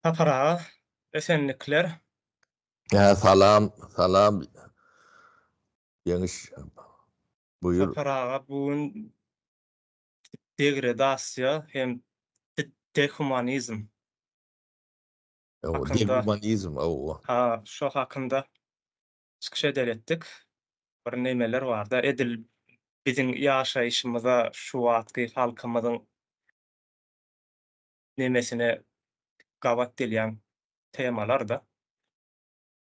Sapar aga, esenlikler. Hä, salam, salam. Ýeňiş, buýur. Sapar aga, bu gün degradasiýa hem dehumanizm hakynda. Dehumanizm, hawa. Ha, şo hakynda çykyş eder etdik. Bir nemeler barda, edil biziň ýaşaýşymyza, şu wagtky halkymyzyň nemesine gabat gelýän temalar-da.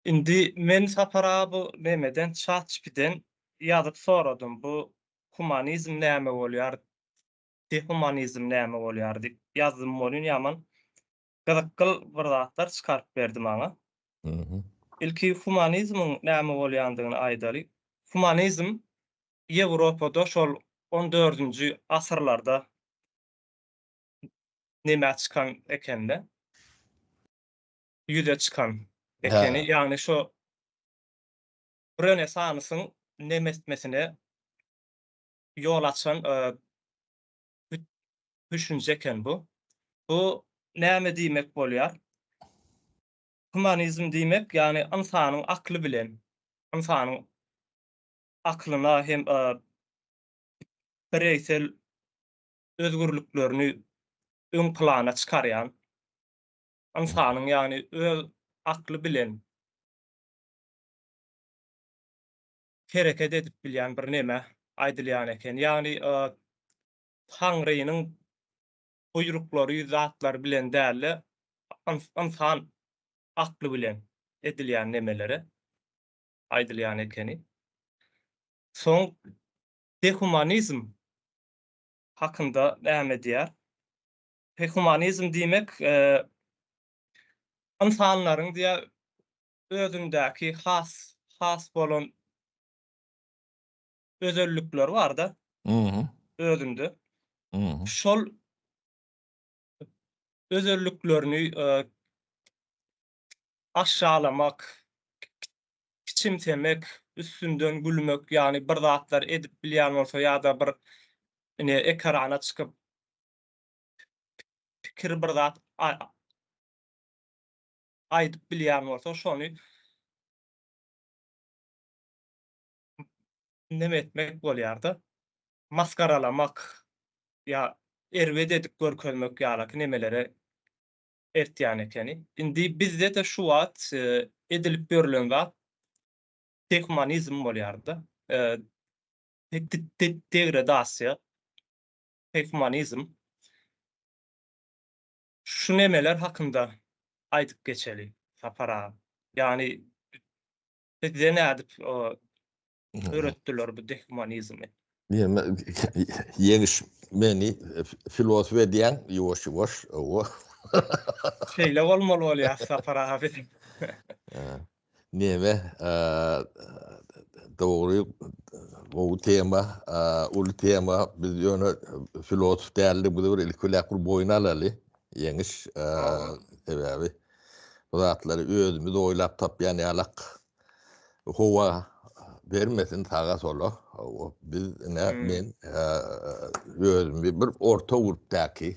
Indi men Sapar aga bu nemeden ChatGPT-den ýazyp soradym, bu humanizm näme bolýar, dehumanizm näme bolýar diýip ýazdym welin ýaman gyzykgyl bir zatlar çykaryp berdi maňa. Ilki humanizmiň näme bolýandygyny aýdaly. Humanizm Ýewropada şol on dördünji asyrlarda nämä çykan ekende, ýüze çykan ekeni. Ýagny şo Rönesansyň nemetmesine ýol açan düşünje eken bu. Bu näme diýmek bolýar? Humanizm diýmek, ýagny ynsanyň akly bilen, ynsanyň aklyna hem bireýsel özgürliklerini öň plana çykarýan, ynsanyň ýagny öz akly bilen hereket edip bilýän bir neme aýdylýan eken. Ýagny Taňrynyň buýruklary zatlary bilen däl-de, ynsan akly bilen edilýän nemelere aýdylýan ekeni. Soň dehumanizm hakynda näme diýýär? Dehumanizm diýmek ynsanlaryň diýýär özündäki has has bolan özellikleri barda özünde. Şol özelliklerini aşşalamak, kiçimsemek, üstünden gülmek, ýagny bir zatlar edip bilýän bolsa ýa-da bir ine ekrana çykyp pikir bir zat aýdyp bilýän bolsa şony neme etmek bolýar-da, masgaralamak ýa erbet edip görkezmek ýalaky nemelere eltýän ekeni. Indi bizde-de şu wagt edilip ýörlen zat dehumanizm bolýar-da. Degradasiýa, dehumanizm. Şu nemeler hakynda aýdyp geçeli, Sapar aga. Ýagny bizde nädip döretdiler bu dehumanizmi? Ýeňiş meni filosof edýäň ýuwaş-ýuwaş, owo. Şeýle bolmaly bolýar Sapar aga biziň. Neme, dogry gowy tema, uly tema. Biz ýöne filosof däldigimizi bir ilki bilen bir boýun alaly. Ýeňiş, sebäbi bu zatlary özümiz oýlap tapýan ýalak howa bermesin saga sola. Biz ine men özümi bir orta gurpdaky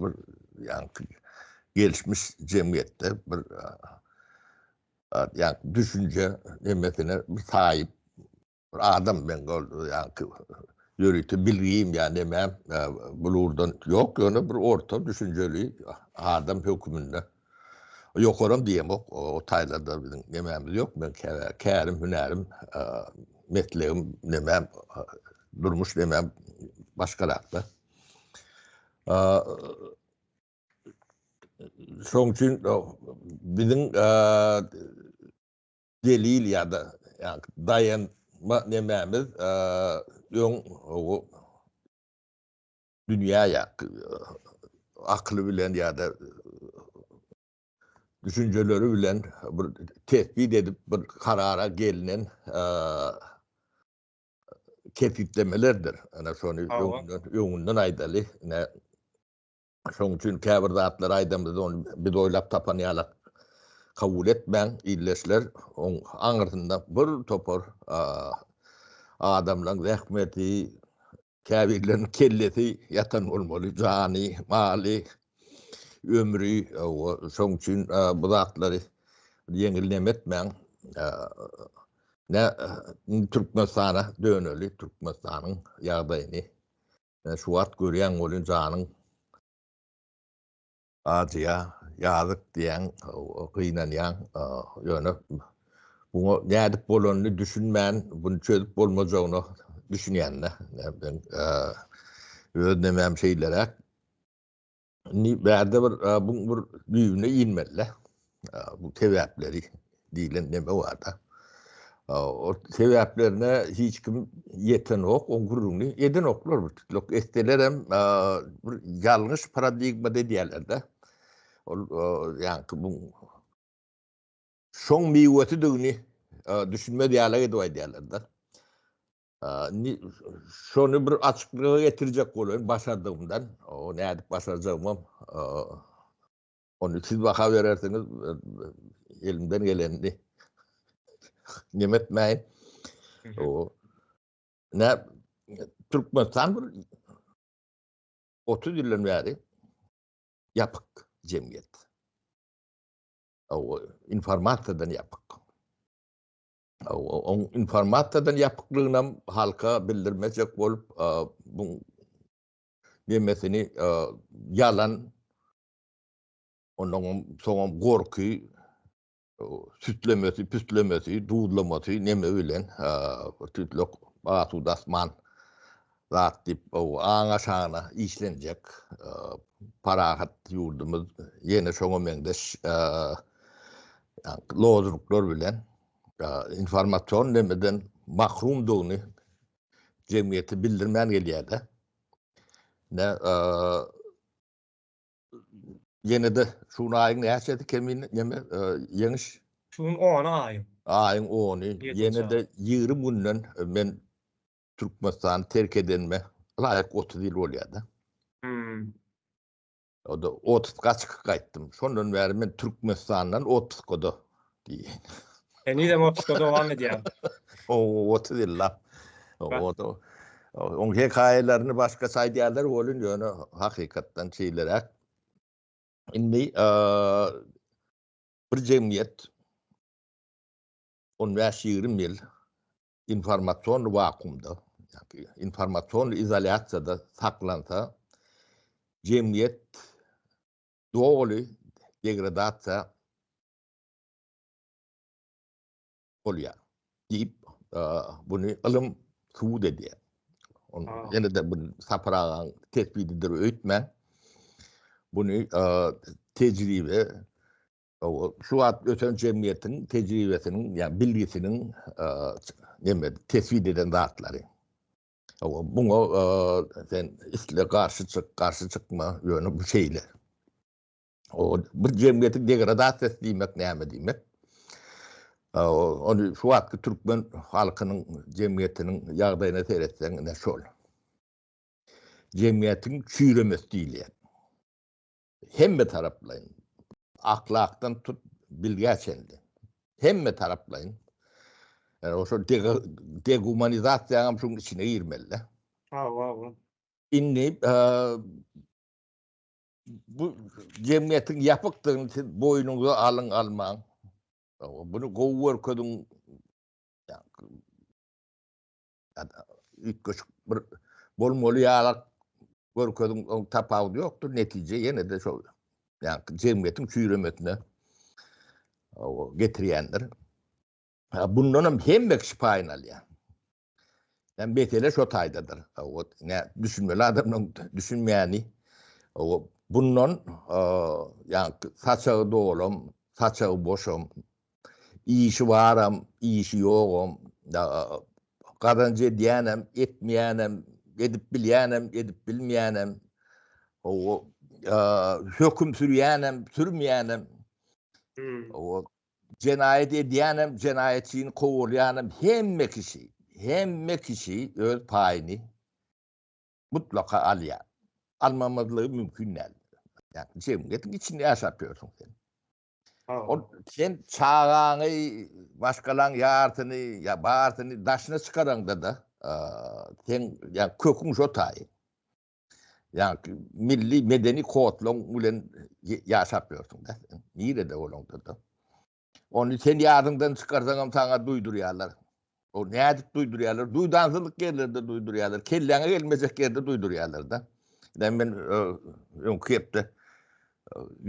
bir ýaňky gelişmiş jemgyýetde bir ýaňky düşünje nemesine bir saýyp bir adam men ol ýaňky ýörite bilgim ýa nemem bul ugurdan ýok ýöne bir orta düşünjeli adam höküminde ýokaram diýemok o taýlarda biziň nemämiz ýok men kärim hünärim meslegim nemem durmuş nemem başgarakda Şoň üçin biziň delil ýa-da daýanma nemämiz öň dünýä ýa akyly bilen ýa-da düşünjeleri bilen bir tesbit edip bir karara gelnen kesgitlemelerdir. Ana şony öňünden öňünden aýdaly. Ine Şonuň üçin käbir zatlary aýdamyzda ony biz oýlap tapan ýalak kabul etmäň, ildeşler. Oň aňyrsynda bir topar adamlaryň zähmeti, käbirleriniň kellesi ýatan bolmaly, jany, maly. ömri, şoň üçin bu zatlary ýeňil neme etmäň. Ne Türkmenistana döneli, Türkmenistanyň ýagdaýyny şu wagt görýäň welin janyň Ajyýa, ýazyk diýýäň, gynanýaň, ýöne buňa nädip bolanyny düşünmän, buny çözüp bolmajagyna düşünýän-de. Men öz nemäm şeýleräk. Indi bärde bir buň bir düýbüne inmeli-de. Bu sebäpleri diýlen neme bar-da. O sebäplerine hiç kim ýetenok, oň gürrüňini edenoklar bir tütlek. Etselerem bir ýalňyş paradigmada edýärler-de. Ol ýaňky bu şoň miwesidigini düşünmez ýaly edip aýdýarlar-da. Indi şony bir açyklyga getirjek bolaýyn başardygymdan. O nädip başarjagymam Ony siz baha berersiňiz, elimden gelenini neme etmäýin. O ne Türkmenistan bir 30 ýyldan bäri ýapyk jemgyýet. O informasiýadan ýapyk. O informasiýadan ýapyklygynam halka bildirmejek bolup, bu nemesini ýalan Ondan soňam gorky, sütlemesi, püslemesi, duzlamasy neme bilen tütlek asuda asman zat diýip aň aşagyna işlenjek parahat ýurdumyz ýene şoňa meňzeş lozunglar bilen informasion nemeden mahrumdygyny jemgyýete bildirmän gelýär-de. Ne Ýene-de şu gün aýyň näçesi kemini neme ýeňiş? Şu gün ony aýyň. Aýyň ony. Ýene-de 20 günden men Türkmenistany terk edenime laýyk 30 ýyl bolýar-da. Hmm. O-da otpuska çykyp gaýtdym. Şondan bäri men Türkmenistandan otpuskada diýen. Henizem otpuska dowam edýär. O 30 ýyllap. O-da Oň hekaýalaryny başgaça aýdýarlar welin, ýöne hakykatdan şeýleräk. Indi bir jemgyýet 15-20 ýyl informasion wakuumda, informasion izolýasiýada saklansa, jemgyýet doly degradasiýa bolýar diýip, buny ylym subut edýär. Ýene-de bu Sapar agaň tesbididir öýtmäň. Buny tejribe şu wagt ösen jemgyýetiň tejribesiniň, ýa bilgisiniň neme tesbit eden zatlary. Muňa sen isle garşy çyk, garşy çykma, ýöne bu şeýle. O bir jemgyýetiň degradasiýasy diýmek näme diýmek? Ony şu wagtky türkmen halkynyň jemgyýetiniň ýagdaýyna seretseň, ine şol. Jemgyýetiň çüýremesi diýilýär. Hemme taraplaýyn. Ahlakdan tut bilgä çenli. Hemme taraplaýyn. Ýani oşo degumanizasiýaňam şuň içine girmeli-de. Hawa, hawa. Indi bu jemgyýetiň ýapykdygyny siz boýnuňyza alyň almaň. Bunu gowy görkeziň. Üýtgeşik bir bolmaly ýalak görkeziň, oň tapawudy ýokdur. Netije ýene-de şol ýa jemgyýetiň çüýremesine getirýändir. Bundan hem hemme kişi paýyny alýar. Yani mesele şo taýdadyr. O ne düşünmeli adamlaryň düşünmeýäni. O bundan ýa saçagy dolam, saçagy boşam, işi baram, işi ýogam, gazanç edýänem, etmeýänem, edip bilýänem, edip bilmeýänem, o höküm sürýänem, sürmeýänem, o Jenaýat edýänem, jenaýatçyny kowalýanam hemme kişi, hemme kişi öz paýyny mutlaka alýar. Almamazlygy mümkin däl. Ýagny jemgyýetiň içinde ýaşap ýörsüň sen. Ol sen çagaňy, maşgalaň ýarsyny ýa barsyny daşyna çykaraňda-da, sen ýa köküň şo taýy. Ýagny milli medeni kodlaň bilen ýaşap ýörsüň-dä sen. Nirede bolaňda-da. Ony sen ýadyňdan çykarsaňam saňa duýdurýarlar. O nädip duýdurýarlar? Duýdansyzlyk ýerlerde duýdurýarlar. Kelläňe gelmejek ýerde duýdurýarlar-da. Ine men öňki hepde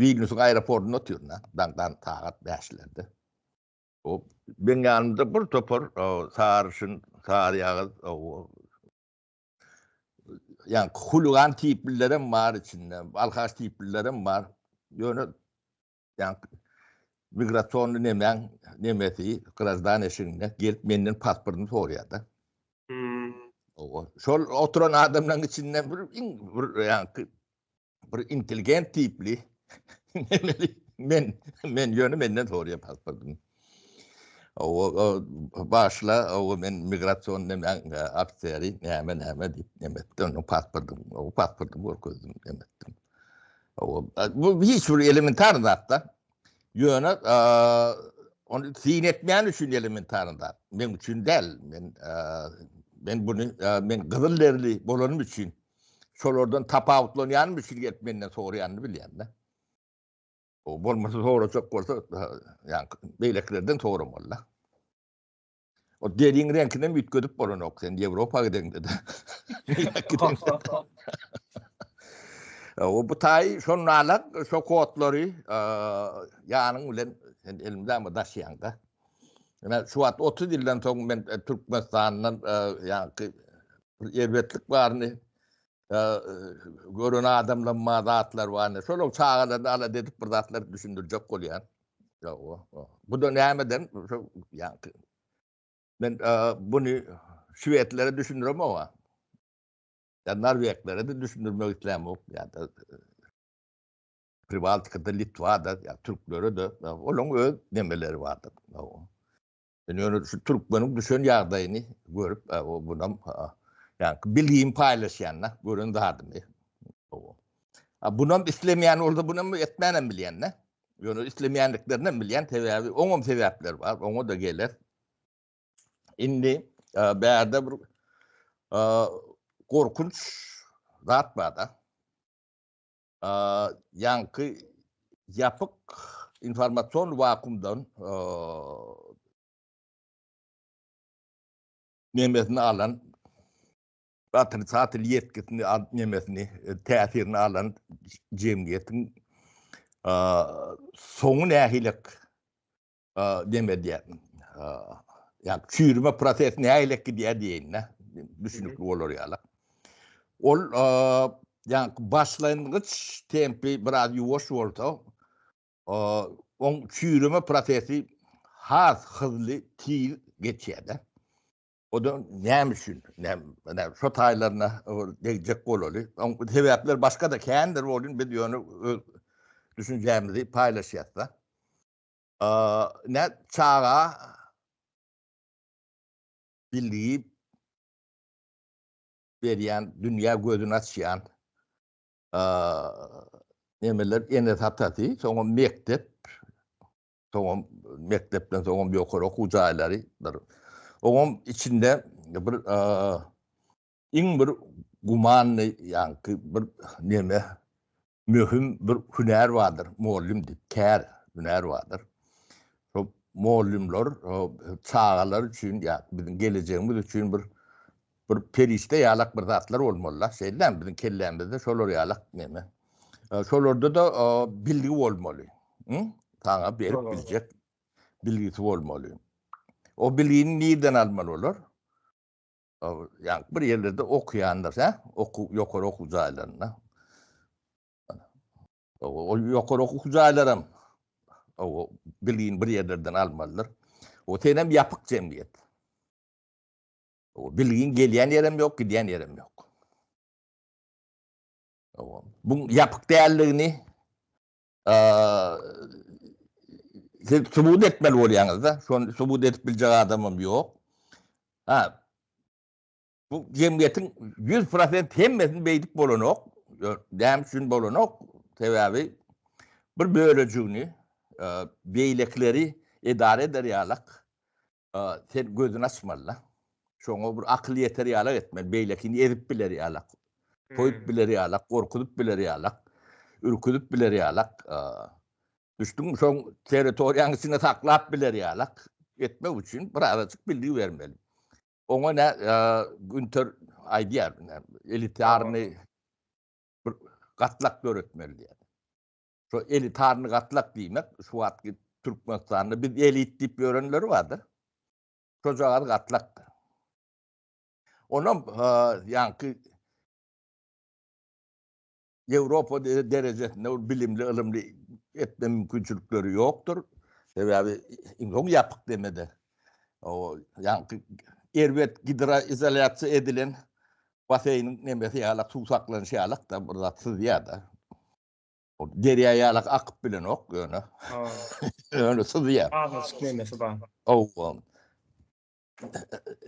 Wilniusyň aeroportunda otyryn-da, daňdan sagat bäşlerde. O meň ýanymda bir topar saryşyn, saryýagyz, ýa huligan tiplilerem bar içinde, alkaş tiplilerem bar. Ýöne ýa migrasionny nemäň nemesi, graždan eşiginde gelip menden pasportyny soraýar-da. Hmm. Owa. Şol oturan adamlaryň içinden bir iň bir ýa bir intelligent tipli nemeli men men ýöne menden soraýar pasportyny. Owa başla, owa men migrasion nemäň ofiseri näme näme diýip neme etdi, onuň pasportyny, owa pasportyny görkezdim, neme etdim. Owa bu hiç bir elementar zat-da. Ýöne ony syn etmeýän üçin elementar zat. Men üçin däl. Men men buny men gyzyl derili bolanym üçin şolardan tapawutlanýanym üçin gelip menden soraýanyny bilýän-de. O bolmasa sorajak bolsa, ýa beýlekilerden soramaly-da. O deriň reňkinem üýtgedip bolanok sen Ýewropa gideňde-de. O bu taý şonalak şo kodlary ýanyň bilen sen elmydama daşýaň-da. Ine şu wagt 30 ýyldan soň men Türkmenistandan ýaňky bir erbetlik baryny gören adamlar bar, zatlar bar. Şol çagalaryny alada edip bir zatlar düşündirjek bolýan. Bu da nämeden? Şo ýaňky men buny şwedlere düşündiremok. Ýa norweglere de düşündirmek islämok. Ýa-da Pribaltikada, Litwada, ýa türklere de olaryň öz nemeleri bardyr. Men ýöne şu türkmeniň düşen ýagdaýyny görüp, o bunam ýa bilgimi paýlaşýan-da, gören zadymy. A bunam islemeýän bolsa, bunam etmänem bilýän-de. Ýöne islemeýänliklerini hem bilýän, sebäbi oňam sebäpleri bar, oňa-da geler. Indi bärde bir gorkunç zat bar-da. Ýaňky ýapyk informasion wakuumdan nemesini alan otrisatel ýetgisini nemesini täsirini alan jemgyýetiň soňy nähili neme diýýär. Ýa çüýrüme prosesi nähili gidýär diýeýin-de, düşünikli bolar ýaly. Ol ýa başlangyç tempi biraz ýuwaş bolsa, oň çüýrüme prosesi has hyzly, tiz geçýär-de. O da näme üçin? Näme şo taýlaryna degjek bolaly. Oň sebäpleri başga-da kändir bolýan, biz ýöne öz düşünjämizi paýlaşýas-da. Ne çaga bilgi berýän, dünýä gözüni açýan nemeler ene-atasy, soňam mekdep, soňam mekdepden soňam ýokary okuw jaýlary bir. Oňam içinde bir iň bir gumanny ýaňky bir neme möhüm bir hünär bardyr, mugallym diýip, kär, hünär bardyr. Şo mugallymlar çagalar üçin ýa biziň gelejegimiz üçin bir bir perişde ýalak bir zatlar bolmaly-da. Şeýle biziň kellämizde şolar ýalak neme. Şolarda-da bilgi bolmaly. Saňa berip biljek bilgisi bolmaly. O bilgini nirden almaly olar? Ýa bir ýerlerde okaýandyr, hä? Okuw, ýokary okuw jaýlarynda. O ýokary okuw jaýlaram o bilgini bir ýerlerden almalydyr. O senem ýapyk jemgyýet. O bilgiň gelýän ýerem ýok, gidýän ýerem ýok. O bu ýapyk däldigini siz subut etmeli bolýaňyz-da. Şony subut edip biljek adamam ýok. Ha, bu jemgyýetiň 100% hemmesini beýdip bolanok. Näme üçin bolanok? Sebäbi bir bölejigini beýlekileri edara eder ýalak sen gözüni açmaly-da. Şoňa bir akyl ýeter ýalak etmeli, beýlekini ezip biler ýalak. Soýup biler ýalak, gorkuzyp biler ýalak, ürküzip biler ýalak, düşdüňmi, şoň territoriýaň içinde saklap biler ýalak etmek üçin birazajyk bilgi bermeli. Oňa nä Günter aýdýar, elitarny bir gatlak döretmeli diýýär. Şo elitarny gatlak diýmek, şu wagtky Türkmenistanda biz elit diýip ýörenler bardyr. Şojagaz gatlakdyr. Onam ýaňky Ýewropa derejesinde bir bilimli, ylymly etme mümkinçilikleri ýokdur. Sebäbi iň soň ýapyk demede. O ýaňky erbet gidroizolýasiýa edilen baseýniň nemesi ýalak, suw saklanyşy ýalak-da bir zat syzýar-da. O derýa ýalak akyp bilenok ýöne. Ýöne syzýar. Azajyk nemesi bar. Hawa.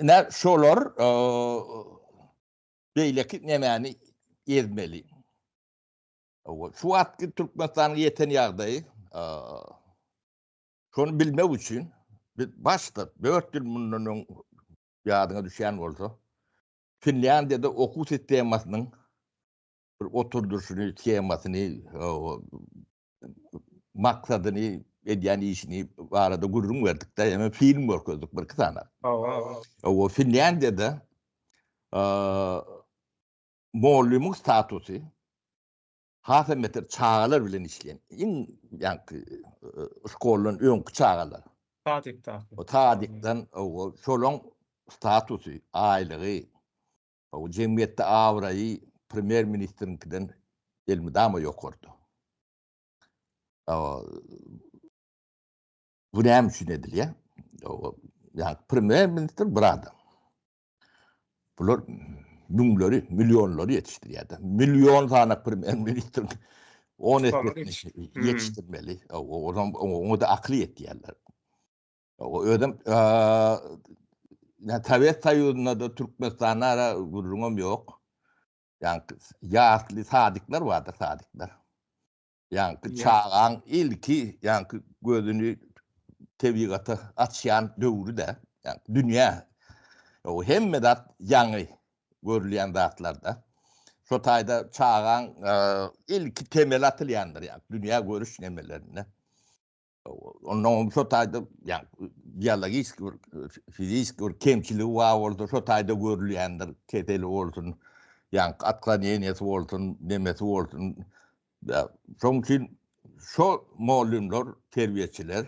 Ine şolar beýleki nemäni ezmeli. Şu wagtky Türkmenistanyň ýeten ýagdaýy şony bilmek üçin biz başda 4 ýyl mundan öň ýadyňa düşýän bolsa Finlýandiýada okuw sistemasynyň bir oturdyşyny, shemasyny, maksadyny, edýän işini barada gürrüň berdik-de, hem film görkezdik birki sany. Hawa. O Finlýandiýada mugallymyň statusy hasam beter çagalar bilen işleýän, iň ýaňky şkoldan öňki çagalar. Sadikdaky. O sadikden, o şolaň statusy, aýlygy, O jemgyýetde abraýy premýer-ministriňkiden elmydama ýokarda. Bu näme üçin edilýär? Ýa premýer-ministr bir adam. Bular müňleri, millionlary ýetişdirýär. Million sany premýer-ministr on essesini ýetişdirmeli. Oňa-da akyly ýetýärler. O özem Sowet Soýuzynda-da Türkmenistanda ara gürrüňem ýok. Ýaňky ýasly sadikler bardyr, sadikler. Ýaňky çagaň ilki ýaňky gözüni tebigata açýan döwri-de, ýaňky dünýä. O hemme zat ýaňy görülýän zatlarda. Şo taýda çagaň ilki temeli atylýandyr, ýaňky dünýä görüş nemelerinde. Ondan şo taýda ýa biologik bir fizik bir kemçiligi bar bolsa şo taýda görülýändir. Keseli bolsun, ýa otkloneniýasy bolsun, nemesi bolsun. Şonuň üçin şo mugallymlar, terbiýeçiler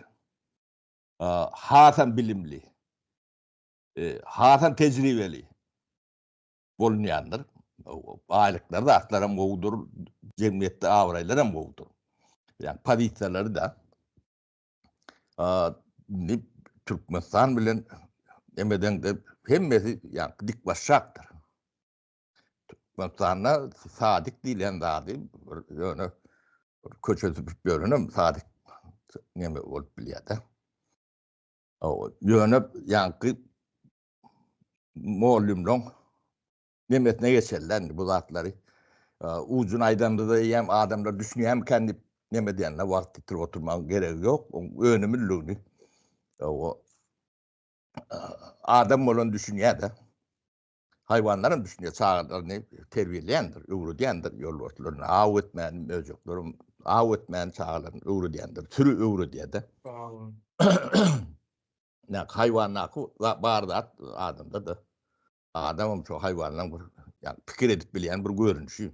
hasam bilimli, hasam tejribeli bolunýandyr. Aýlyklary zatlaram gowudyr, jemgyýetde abraýlaram gowudyr. Ýa pozisiýalary da. Indi Türkmenistan bilen emedeňde hemmesi ýa dik başşakdyr. Türkmenistanda sadik diýlen zady ýöne köçe süpürip ýörenem sadik neme bolup bilýär-de. Ýöne ýaňky mugallymlaryň nemesine geçeliler indi bu zatlary. Ujuny aýdamda-da eýýäm adamlar düşünýärmikän diýip neme diýende wagt ýitirip oturmagyň geregi ýok. Oň önümliligini o adam bolan düşünýär-de. Haýwanlar hem düşünýär, çagalaryny terbiýeleýändir, öwredýändir ýolbaşçylaryna aw etmäni, möjeklerem aw etmäni çagalaryna öwredýändir, süri öwredýär-de. Nä haýwandaky bar zat adamda-da. Adamam şo haýwanlaň bir ýa pikir edip bilýän bir görnüşi.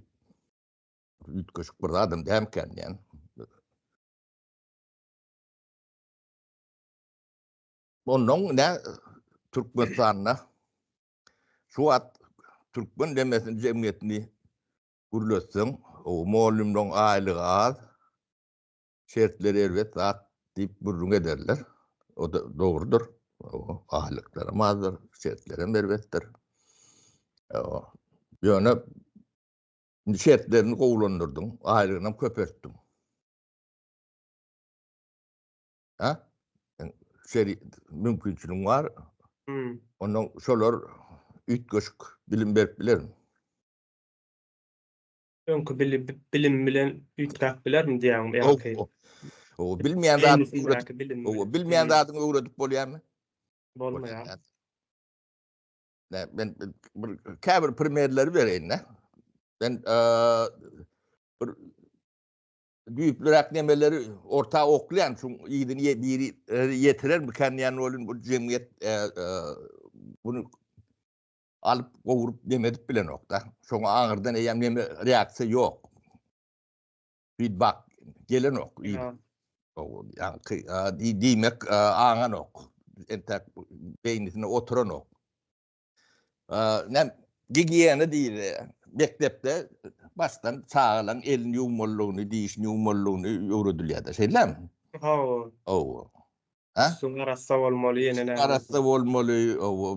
Üýtgeşik bir zadam dälmikä diýýän. Ondan nä Türkmenistanda şu wagt türkmen demesini jemgyýetini gürletseň, o mugallymlaryň aýlygy az. Şertleri erbet zat diýip gürrüň ederler. O-da dogrudyr. Aýlyklaram azdyr, şertlerem erbetdir. Ýöne indi şertlerini gowulandyrdyň, aýlygynam köpeltdiň. Ha? Şeri mümkinçiligiň bar. Ondan şolar üýtgeşik bilim berip bilermi? Öňki bilim bilen üýtgäp bilermi diýýäňmi ýa-ki? O bilmeýän zadyňy öwredip, o bilmeýän zadyňy öwredip bolýarmy? Bolmaýar. Ne, men bir käbir primerleri bereýin-de. Ben bir düýplüräk nemeleri orta oklaýan, şuň yzyny biri ýetirermikän diýen bolun bu jemgyýet bunu alyp gowrup neme edip bilenok-da. Şoňa aňyrdan eýýäm neme reaksiýa ýok. Feedback gelenok. Ýaňky diýmek aňanok. Entäk beýnisine oturanok. Näme gigiýena diýilýär. Mekdepde başdan çagalaryň elini ýuwmalydygyny, dişini ýuwmalydygyny öwredilýär-de, şeýlemi? Hawa. Hawa. Ha? Üstüň arassa bolmaly, ýene näme? Arassa bolmaly, hawa.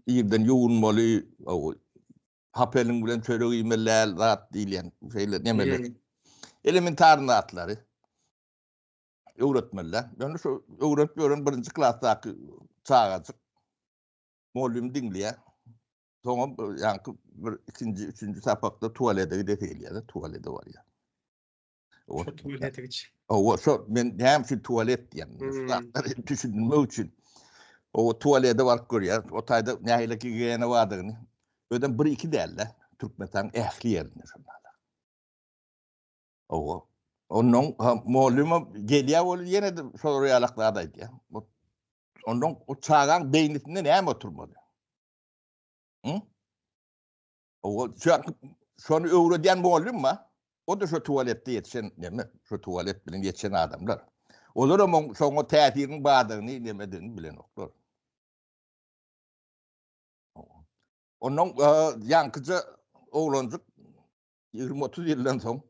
Irden ýuwunmaly, hawa. Hap eliň bilen çörek iýmeli däl zat diýilýän şeýle nemeler. Elementar zatlary. Öwretmeli-dä. Ýöne şu öwrenip ýören birinji klasdaky çagajyk mugallym diňleýär. Soňam ýaňky bir ikinji, üçünji sapakda tualete gidesi gelýär-de, tualete barýar. Şo tualete gitjek. Hawa, şo men näme üçin tualet diýýän. Şu zatlary düşünmek üçin. O tualete baryp görýär. O taýda nähili gigiýena bardygyny. Özem bir-iki däl-de, Türkmenistanyň ähli ýerinde şonda. Owa. Ondan mugallymam gelýär bolup ýene-de şolar ýalak zat aýdýar. Ondan o çagaň beýnisinde näme oturmaly? Hı? Owa, şony öwredýän mugallym bar. O-da şo tualetde ýetişen neme, şo tualet bilen ýetişen adamlar. Olaram şoňa täsiriniň bardygyny, nemedigini bilenoklar. Ondan ýaňkyja oglanjyk 20-30 ýyldan soň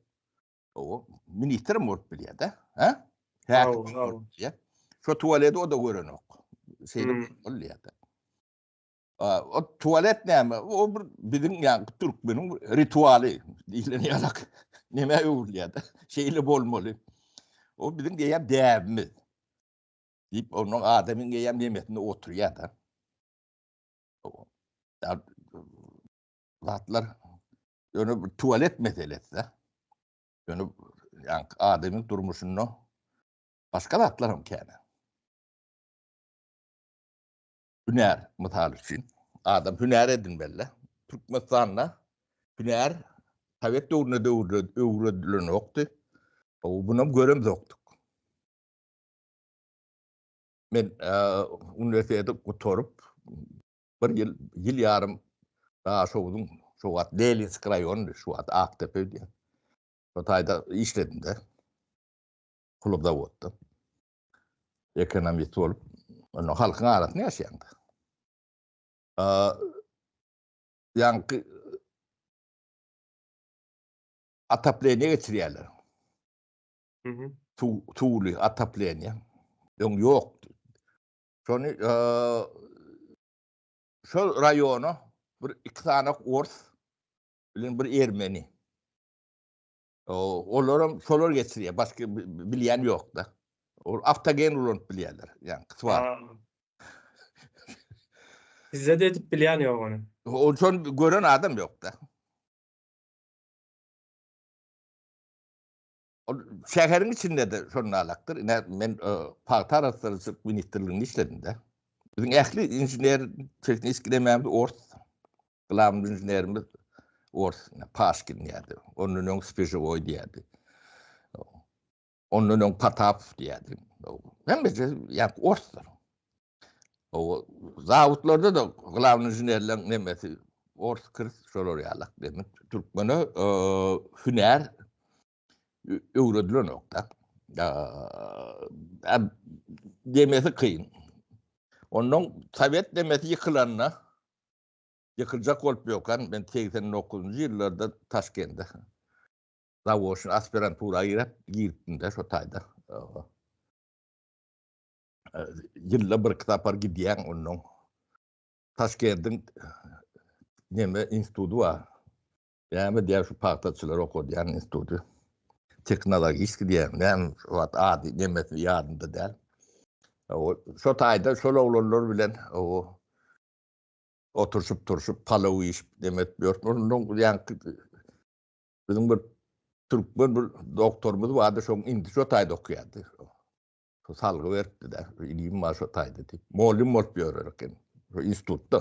o ministr hem bolup bilýär-de, hä? Häkim bolup bilýär. Şo tualeti o da görenok. Şeýle hmm. bolýar-da. O tualet näme? O bir biziň ýa türkmeniň ritualy diýlen ýalak. Näme öwrülýär-de? Şeýle bolmaly. O biziň diýýän däbimiz. Diýip, onuň adamyň diýýän nemesinde oturýar-da. Zatlar Ýöne bir tualet meselesi-de. Ýöne ýaňky adamyň durmuşynda başga zatlar hem kän. Hünär, mysal üçin, adam hünär edinmeli. Türkmenistanda hünär sowet döwründe öwredilenokdy. Bunam göremzokdyk. Men uniwersiteti gutaryp, bir ýyl, ýyl ýarym Daşogzuň şo wagt Leninsk raýonydy, şu wagt Akdepe diýýär. Şo taýda işledim-de. Hlobzawodda. Ekonomist bolup, onda halkyň arasynda ýaşaýaň-da. Ýaňky otopleniýe geçirýärler. Suwly otopleniýe. Öň ýokdy. Şony şol raýona bir iki sany ors bilen bir ermeni. Olaram şolar geçirýär. Başga bilýän ýok-da. Ol awtogen ulanyp bilýärler. Ýa swar. Bizde de edip bilýän ýok ony. Ol şony gören adam ýok-da. Ol şäheriň içinde-de şonalakdyr. Ine, men pagta arassaçylyk ministrliginde işledim-de. Biziň ähli inžener, tehniki nemämiz ors. Glavny inženerimiz ors, Paşkin diýerdi. Ondan öň Spižewoý diýerdi. Ondan öň Potapow diýerdi. Hemmesi ýa orslar. O zawodlarda da glavny inženerleň nemesi ors kirs şolar ýalak demek. Türkmene hünär öwredilenok-da. Demesi kyn. Ondan sowet demesi ýykylanda ýykyljak bolup ýokan men 89-njy ýyllarda Taşkende zawoçny aspirantura girip giripdim-de şo taýda. Ýylda bir-iki sapar gidýäň onnoň. Taşkendiň neme instituty bar. Näme diýýär şu pagtaçylar okadýan instituty. Tehnologiski diýýär. Näme şu wagt ady nemesi ýadymda däl. O şo taýda şol oglanlar bilen o oturşyp turşup palaw iýişip demet ýörüp onnoň ýaňky biziň bir türkmen bir doktorymyz bardy şoň indi şo taýda okýardy. Şo salgy beripdi-de, inim bar şo taýda diýip. Mugallym bolup ýörer eken. Şo institutda.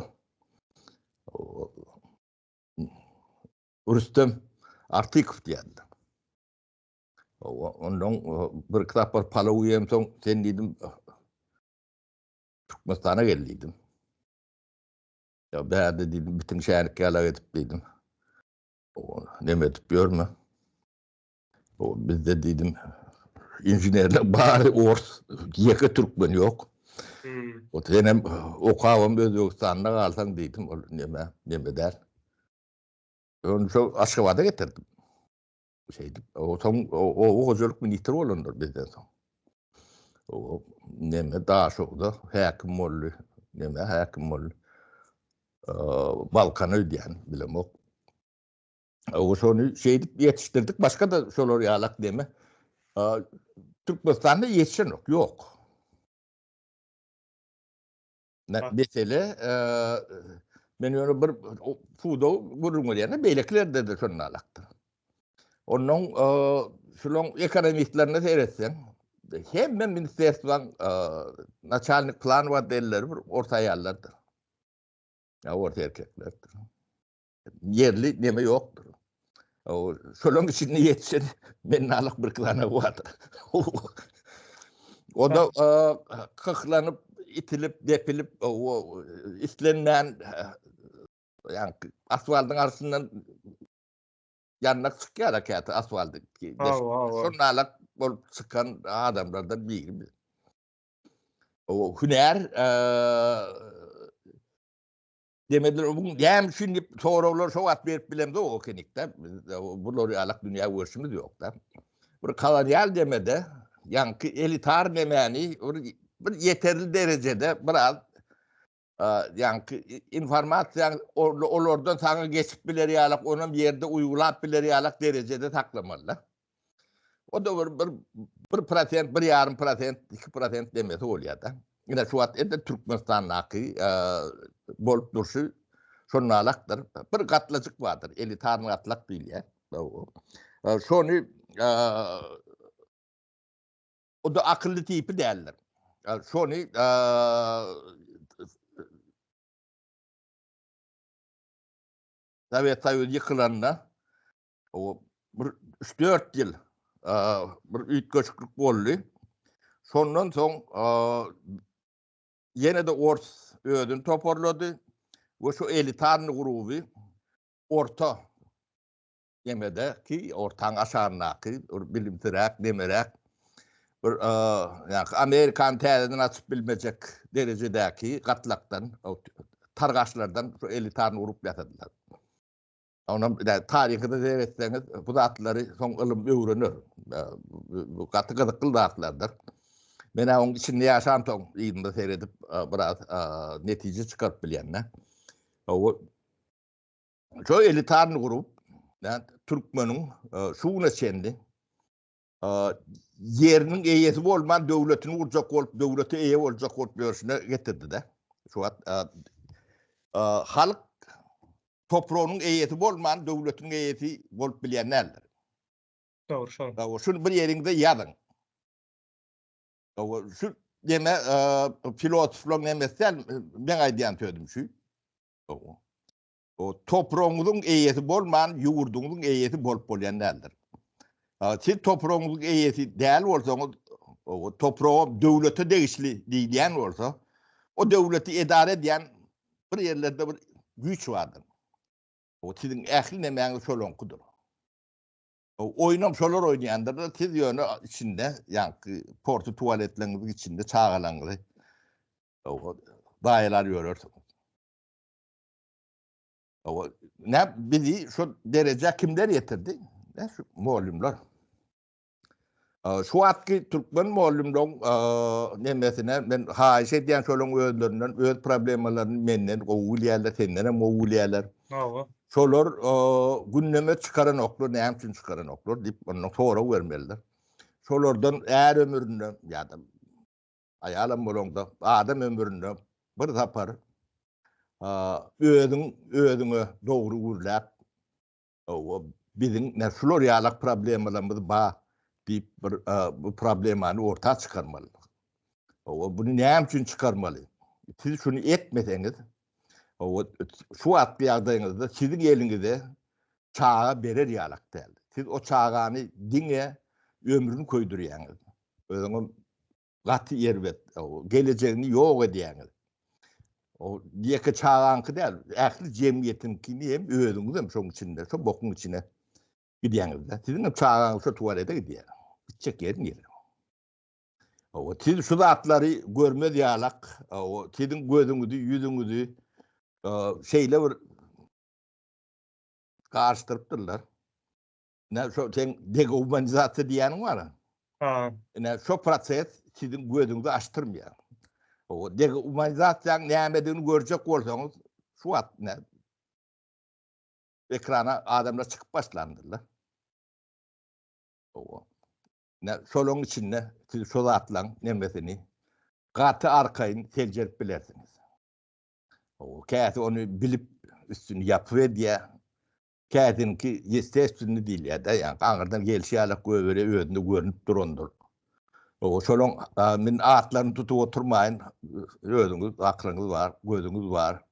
Rüstem Artykow diýerdiler. Ondan bir kitap bar palaw iýemsoň sen diýdim Türkmenistana gel diýdim. Ya bärde diýdim bitin şänik ýalak edip diýdim. Neme edip ýörme. O bizde diýdim inženerler bary ors, ýeke türkmen ýok. Hmm. O senem okabam Özbegistanda galsaň diýdim, ol neme, neme däl. Ony şo Aşgabada getirdim. Şeýdip, o soň oba hojalyk ministri bolandyr bizden soň. O neme Daşoguzda häkim boldy, neme häkim boldy. Balkan öýdýän, bilemok. O şony şeýdip ýetişdirdik. Başga-da şolar ýalak deme. Türkmenistanda ýetişenok, ýok. Mesele men ýöne bir pudagy gürrüň berýän, beýlekilerde-de şondan alakdyr. Ondan şulaň ekonomistlerine seretseň, hemme ministerstwaň naçalnik plan modelleri bir orta aýallardyr. Ýa orta erkeklerdir. Ýerli neme ýokdur. Şolaň içinde ýetişen men nalak bir klana bardyr. O da kyhlanyp, itilip, depilip, islenmän ýa asfaltyň arasyndan ýandak çykýar käte asfalty. Şol nalak bolup çykan adamlardan biri. O hünär Demediler, bu näme üçin diýip soraglar şo wagt berip bilemzok ekenikde. Bular ýalak dünýä görşümiz ýok-da. Bir kolonial demede, ýaňky elitar nemäni bir bir ýeterli derejede biraz ýaňky informasiýa olardan saňa geçip biler ýalak, onam ýerde uýgulap biler ýalak derejede saklamaly-da. O da bir, bir, bir prosent, bir ýarym prosent, iki prosent demesi bolýar-da. Ine şu wagt edil Türkmenistandaky e, bolup durşy şonalakdyr. Bir gatlajyk bardyr, elitar gatlak diýilýär. E, şony e, o da akylly tipi däldir. E, şony e, Sowet Soýuzy ýykylanda O bir 3-4 ýyl bir üýtgeşiklik boldy. Şondan soň ýene-de ors özüni toparlady we şu elitarny gruby orta nemede ki ortaň aşagyndaky bir bilimsiräk, nemeräk bir ýa Amerikany täzeden açyp bilmejek derejedäki gatlakdan, targaşlardan şu elitarny grup ýasadylar. Onam taryhy-da seretseňiz, bu zatlary soň ylym öwrener. Bu gaty gyzykly zatlardyr. Men oň içinde ýaşamsoň, yzynda seredip biraz netije çykaryp bilýän-de. O şo elitarny grup, türkmeniň şu güne çenli ýeriniň eýesi bolman döwletini gurjak bolup, döwlete eýe boljak bolup ýörşüne getirdi-de. Şu wagt halk topragynyň eýesi bolman döwletiniň eýesi bolup bilýän däldir. Dogry şol. Dogry şuny bir ýeriňde ýazyň. Dogry şu deme filosoflaryň nemesi däl, meň aýdýan sözüm şu. Dogry. O topragyňyzyň eýesi bolman ýurduňyzyň eýesi bolup bolýan däldir. Siz topragyňyzyň eýesi däl bolsaňyz, o topraga döwlete degişli diýilýän bolsa, o döwleti edara edýän bir ýerlerde bir güýç bardyr. O siziň ähli nemäňiz şolaňkydyr. O oýnam şolar oýnaýandyrlar, siz ýöne içinde, ýaňky porty tualetleriňiziň içinde çagalaňyzy daýalar ýörersiňiz. O ne bizi şu derejä kimler ýetirdi? Ne şu mugallymlar. Şu wagtky türkmen mugallymlaryň nemesine men haýyş edýän şolaryň özlerinden öz problemalaryny menden gowy bilýärler, senden hem gowy bilýärler. Hawa. Şolar gündeme çykaranoklar, näme üçin çykaranoklar diýip ondan sorag bermelidir. Şolardan är ömründe ýa-da aýalam bolaňda adam ömründe bir sapar özüň özüňe dogry gürläp o biziň ne şular ýalak problemalarymyz bar diýip bir bu problemany orta çykarmaly. O bunu näme üçin çykarmaly? Siz şuny etmeseňiz, o şu wagtky ýagdaýyňyzda siziň eliňize. Çaga berer ýalak däl. Siz o çagany diňe ömrüni köýdürýäňiz. Özüňem gaty erbet, gelejegini ýok edýäňiz. O ýeke çagaňky däl, ähli jemgyýetiňkini hem özüňizem şoň içinde, şo bokuň içine gidýäňiz-de. Siziň hem çagaňyz şo tualete gidýär. Gitjek ýeri nire? O siz şu zatlary görmez ýalak, o siziň gözüňizi, ýüzüňizi şeýle bir garyşdyrypdyrlar. Ine şo sen degumanizatsiýa diýýäniň bar. Ha. Ine şo proses siziň gözüňizi açdyrmaýar. O degumanizasiýanyň nämedigini görjek bolsaňyz, şu wagt ine ekrana adamlar çykyp başlandyrlar. O. Ine şolaryň içinde siz şo zatlaryň nemesini gaty arkaýyn seljerip bilersiňiz. O käsi ony bilip üstüni ýapyp edýär. Käsiniňki ýestestwenny diýilýär-de, ýa aňyrdan gelşi ýalak göbere özünde görnüp durandyr. O şolaň men atlaryny tutup oturmaýyn, özüňiz aklyňyz bar, gözüňiz bar.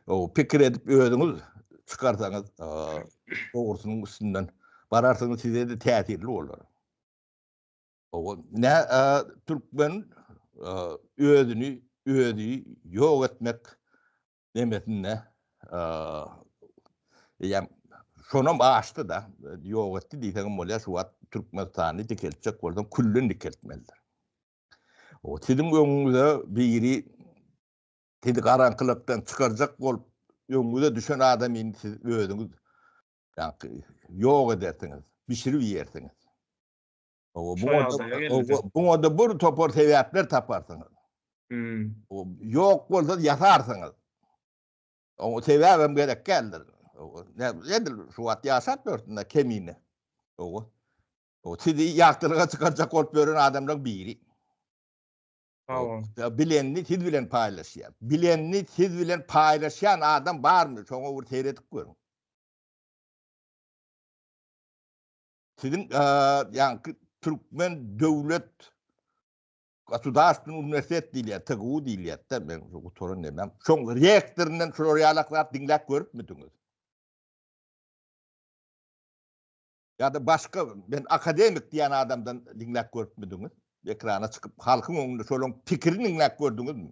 O pikir edip özüňiz çykarsaňyz, dogrusynyň üstünden bararsyňyz size-de täsirli bolar. O ne türkmen özüni özi ýok etmek nemesinde eýýäm şonam aşdy-da, ýok etdi diýseňem bolýar, şu wagt Türkmenistany dikeltjek bolsaň külden dikeltmelidir. O siziň öňüňize biri sizi garaňkylykdan çykarjak bolup öňüňize düşen adamyny siz özüňiz ýok edersiňiz, bişirip iýersiňiz. Buňa da bir topar sebäpler taparsyňyz. Hmm. Ýok bolsa ýasarsyňyz. Oňa sebäbem gerek däldir. Edil şu wagt ýaşap ýörsün-de kemine. Owa. O sizi ýagtylyga çykarjak bolup ýören adamlaryň biri. Hawa. Bilenini siz bilen paýlaşýar. Bilenini siz bilen paýlaşýan adam barmy? Şoňa bir seredip görüň. Siziň ýaňky Türkmen döwlet Gasudarstwnyý uniwersitet diýilýär, TGU diýilýär-de, men gutaran nemem. Şoň rektoryndan şular ýalak zat diňläp görüpmidiňiz? Ýa-da başga men akademik diýen adamdan diňläp görüpmidiňiz? Ekrana çykyp halkyň öňünde şolaryň pikirini diňläp gördüňizmi?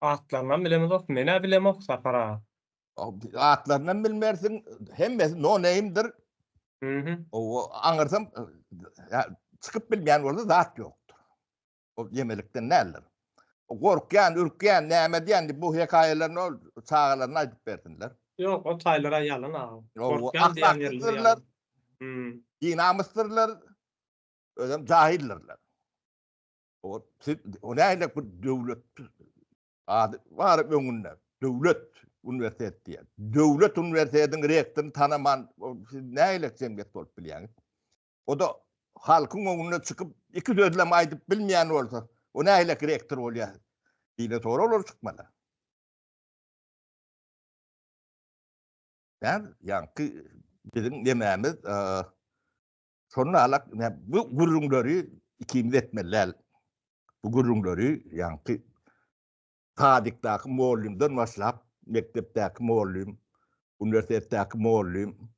Atlarynam bilemizok, men-ä bilemok Sapar aga. Atlarynam bilmersiň, hemmesi no name-dir. Mhm. O aňyrsam çykyp bilmeýän bolsa zat ýokdur. O ýemelikden däldir. Gorkýan, ürkýän, näme diýen diýip bu hekaýalaryny ol çagalaryna aýdyp bersinler. Ýok, o taýlar-a ýalan aga. Gorkýan diýen ýerleri ýalan. Hmm. Binamysdyrlar, özem jahildirler. O siz o nähili bir döwlet ady bar öňünde döwlet uniwersitet diýen. Döwlet uniwersitetiň rektoryny tanaman siz nähili jemgyýet bolup bilýäňiz? O da halkyň öňünde çykyp iki sözlem aýdyp bilmeýän bolsa, o nähili rektor bolýar? Diýle soraglar çykmaly. Däl, ýaňky biziň nemämiz, Şonda alak bu gürrüňleri ikimiz etmeli däl. Bu gürrüňleri ýaňky sadikdaky mugallymdan başlap, mekdepdäki mugallym, uniwersitetdäki mugallym,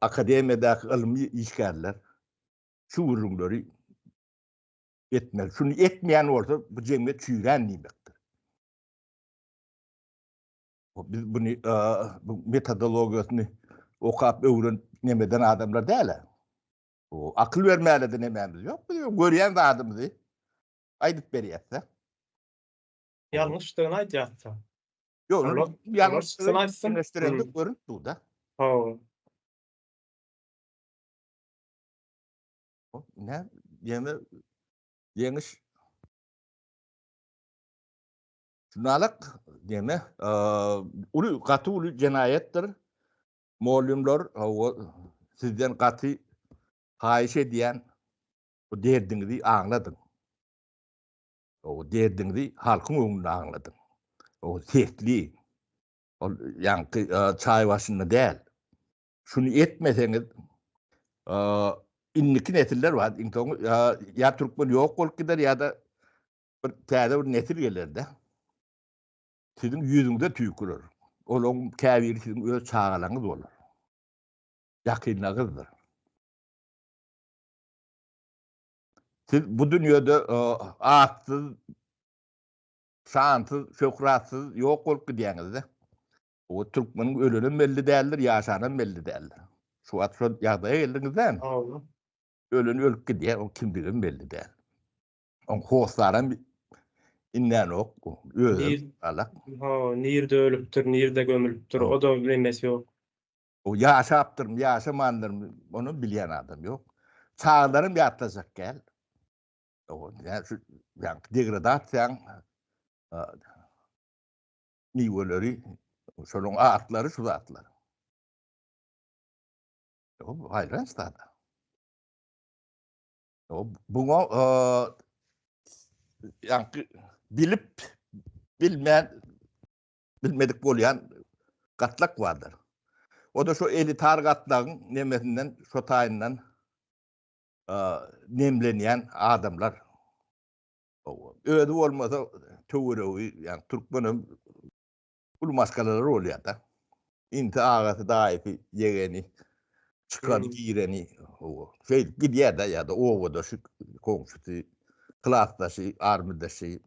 akademiýadaky ylmy işgärler şu gürrüňleri etmeli. Şuny etmeýän bolsa bu jemgyýet çüýrän diýmekdir. Biz buny bu metodologiýasyny okap öwrenip nemeden adamlar däl. O akyl bermäle-de nemämiz ýok. Biz görýän zadymyzy aýdyp berýäs-de. Ýalňyşdygyny aýdýas-da. Ýok, ýalňyşdygyny aýtsyn. Deňeşdirende görünip dur-da. Hawa. Ine, ýene ýeňiş Şundalyk neme, uly, gaty uly jenaýatdyr. Mugallymlar, hawa, sizden gaty haýyş edýän, bu derdiňizi aňladyň. O derdiňizi halkyň öňünde aňladyň. O sesli, ol ýaňky çaý başynda däl. Şuny etmeseňiz, indiki nesiller bar, iň soňy ýa türkmen ýok bolup gider ýa-da bir täze bir nesil geler-de. Siziň ýüzüňize tüýkürer. Olaryň käbiri siziň öz çagalaryňyz bolar. Ýakynlaryňyzdyr. Siz bu dünýede atsyz, şansyz, şöhratsyz ýok bolup gidýäňiz-de. O türkmeniň ölenem belli däldir, ýaşanam belli däldir. Şu wagt şol ýagdaýa geldiňiz dämi? Hawa. Ölen ölüp gidýär, oň kimdigem belli däl. Oň hossaram inänok, özem galak. Hawa, nirde ölüpdir, nirde gömülipdir, o-da nemesi ýok. O ýaşapdyrmy, ýaşamandyrmy, onam bilýän adam ýok. Çagalaram ýatlajak däl. O ýa şu ýa degradasiýaň miweleri, şolaryň atlary şu zatlar. O haýran zat. O buňa ýaňky bilip bilmän bilmedik bolýan gatlak bardyr. O-da şo elitar gatlagyň nemesinden, şo taýyndan nemlenýän adamlar. Özi bolmasa töweregi, ýagny türkmenem uly maşgalalar bolýar-da. Inisi, agasy, daýysy, ýegeni, çykany, gireni, hawa, şeýdip gidýär-de ýa-da obadaşy, goňşusy, klasdaşy, armydaşy,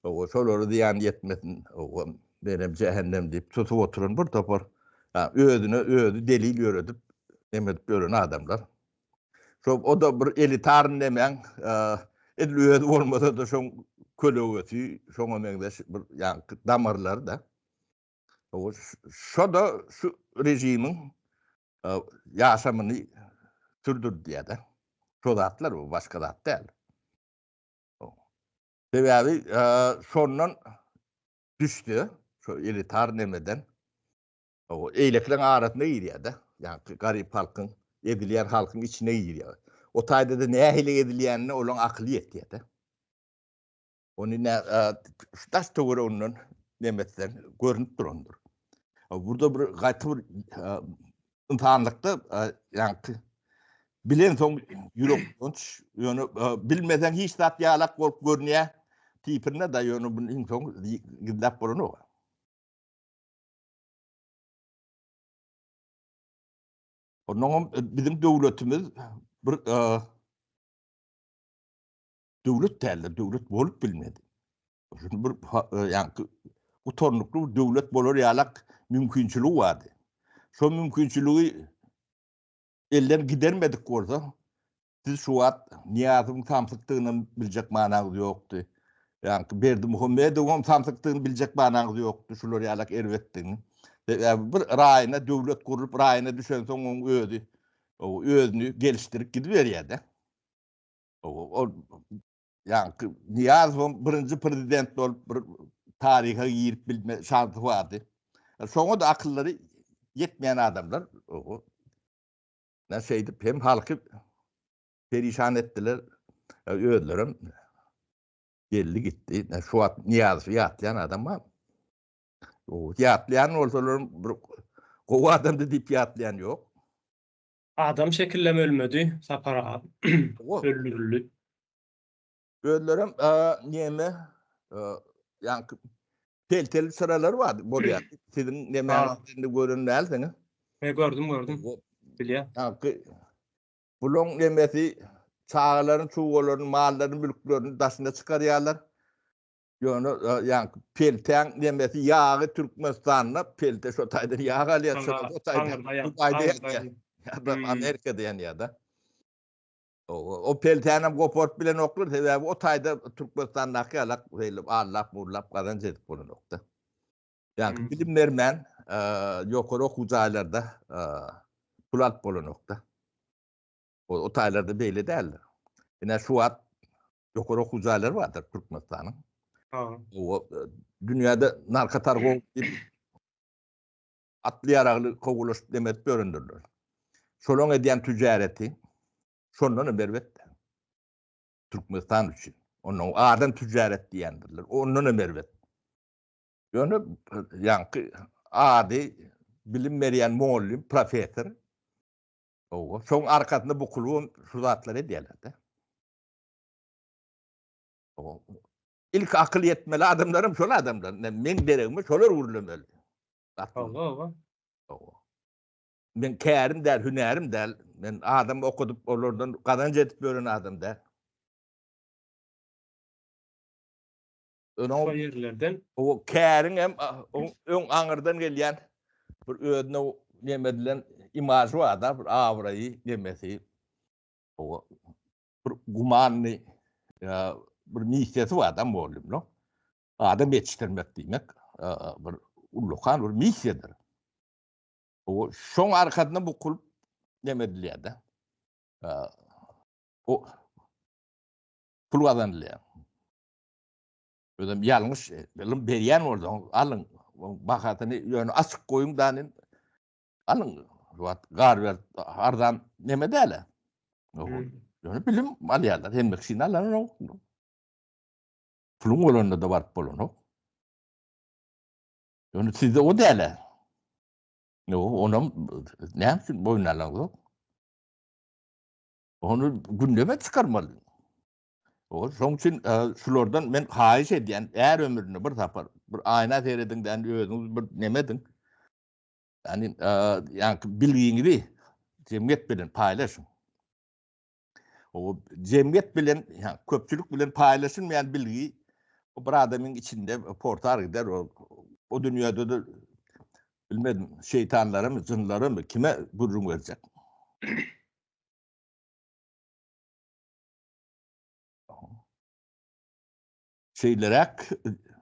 hawa, şolara zyýan ýetmesin, hawa, menem jähennem diýip susup oturan bir topar, özüne özi delil ýöredip, neme edip ýören adamlar. Şo o-da bir elitar nemäň, edil özi bolmasa-da şoň kölegesi, şoňa meňzeş bir ýaňky damarlary-da. Şo-da şu režimiň ýaşamyny sürdürdýär-de. Şo zatlar bu, başga zat däl. Sebäbi şondan düşse, şo elitar nemeden, eýlekileriň arasyna girýär-de. Ýagny garyp halkyň, ezilýän halkyň içine girýär. O taýda-da nähili ezilýänine olaryň akyly ýetýär-de. Ony nä şu daş töwereginden neme etseň görnüp durandyr. Burada bir gaty bir ynsanlykda ýaňky bilensoň ýürek bulanç, ýöne bilmeseň hiç zat ýalak bolup görünýär tipinde da ýöne bunu iň soň gizläp bolanok. Onnoňam biziň döwletimiz bir döwlet däldir, döwlet bolup bilmedi. Şuny bir ýaňky gutarnykly bir döwlet bolar ýalak mümkinçiligi bardy. Şo mümkinçiligi elden gidermedik bolsa, siz şu wagt Nyýazowyň samsykdygynam biljek manaňyz ýokdy. Ýaňky Berdimuhamedowyň samsykdygyny biljek manaňyz ýokdy, şular ýalak erbetdigini. Sebäbi bir raýyna döwlet gurlup, raýyna düşensoň oň özi özüni gelişdirip gidiberýär-de. Ol ýaňky Nyýazowam birinji prezident bolup bir taryha girip bilme şansy bardy. Şoňa-da akyllary ýetmeýän adamlar oho. Näme şeýdip hem halky perişan etdiler. Özlerem geldi gitdi. Şu wagt Nyýazowy ýatlaýan adam bar. Ýatlaýan bolsalar bir gowy adamdy diýip ýatlaýan ýok. Adam şekillem ölmedi Sapar aga. Öldürildi. Özlerem neme ýaňky pelteli çyralar bar bolýar. Siziň nemäňiz indi gören dälsiňiz. Men gördüm gördüm. Bilýän. Ýaňky bulaň nemesi çagalaryň çugalaryny, mallaryny, mülklerini daşyna çykarýarlar. Ýöne ýaňky peltäň nemesi ýagy Türkmenistanda pelte şo taýdan ýag alýar, şo taýdan Dubaýda ýa-da Amerikada ýa-da. O peltänem goparyp bilenoklar, sebäbi o taýda Türkmenistandaky ýalak beýle allap-mullap gazanç edip bolanokda. Ýaňky bilim bermän ýokary okuw jaýlarda pul alyp bolanokda. O taýlarda beýle däldir. Ine şu wagt ýokary okuw jaýlary bardyr Türkmenistanyň. O dünýäde narkotargow diýip atly ýaragly kowulaşyp demek ýörendirler. Şolaň edýän tüjareti şondan hem erbet. Türkmenistan üçin. Ondan adam tüjaret diýendirler. Ondan hem erbet. Ýöne ýaňky ady bilim berýän mugallym, professor Owa, şoň arkasynda bukulybam şu zatlary edýärler-de. Owa. Ilk akyl ýetmeli adamlaram şol adamlar. Meň deregime şolar gürlemeli. Hawa, hawa. Hawa. Men kärim däl, hünärim däl. Men adam okudyp, olardan gazanç edip ýören adam däl. Şo ýerlerden. O käriň hem öň aňyrdan gelýän bir özüne neme edilen imažy bar-da, bir abraýy, nemesi. O bir gumanny bir missiýasy bar-da mugallymlaň. Adam ýetişdirmek diýmek bir ullakan bir missiýadyr. O şoň arkasynda bukulyp neme edilýär-de. O pul gazanylýar. Özem ýalňyş ylym berýän bolsaň, alyň. Bahasyny ýöne açyk goýuň da alyň. Wagt gar arzan neme däl. Ýöne bilim alýarlar. Hemme kişini alanok. Puluň bolanda da baryp bolanok. Ýöne sizde o däl. Ýok, onam näme üçin boýun alaňzok? Ony gündeme çykarmaly. O şoň üçin e, şulardan men haýyş edýän, är ömründe bir sapar bir aýna serediň dän özüňiz bir neme ediň. Ýani e, ýaňky bilgiňizi jemgyýet bilen paýlaşyň. O jemgyýet bilen, ýa köpçülik bilen paýlaşylmaýan bilgi o bir adamyň içinde portar gider. O, o dünýäde de bilmedim, şeýtanlara mı, jynlara mı, kime gürrüň berjek? Şeýleräk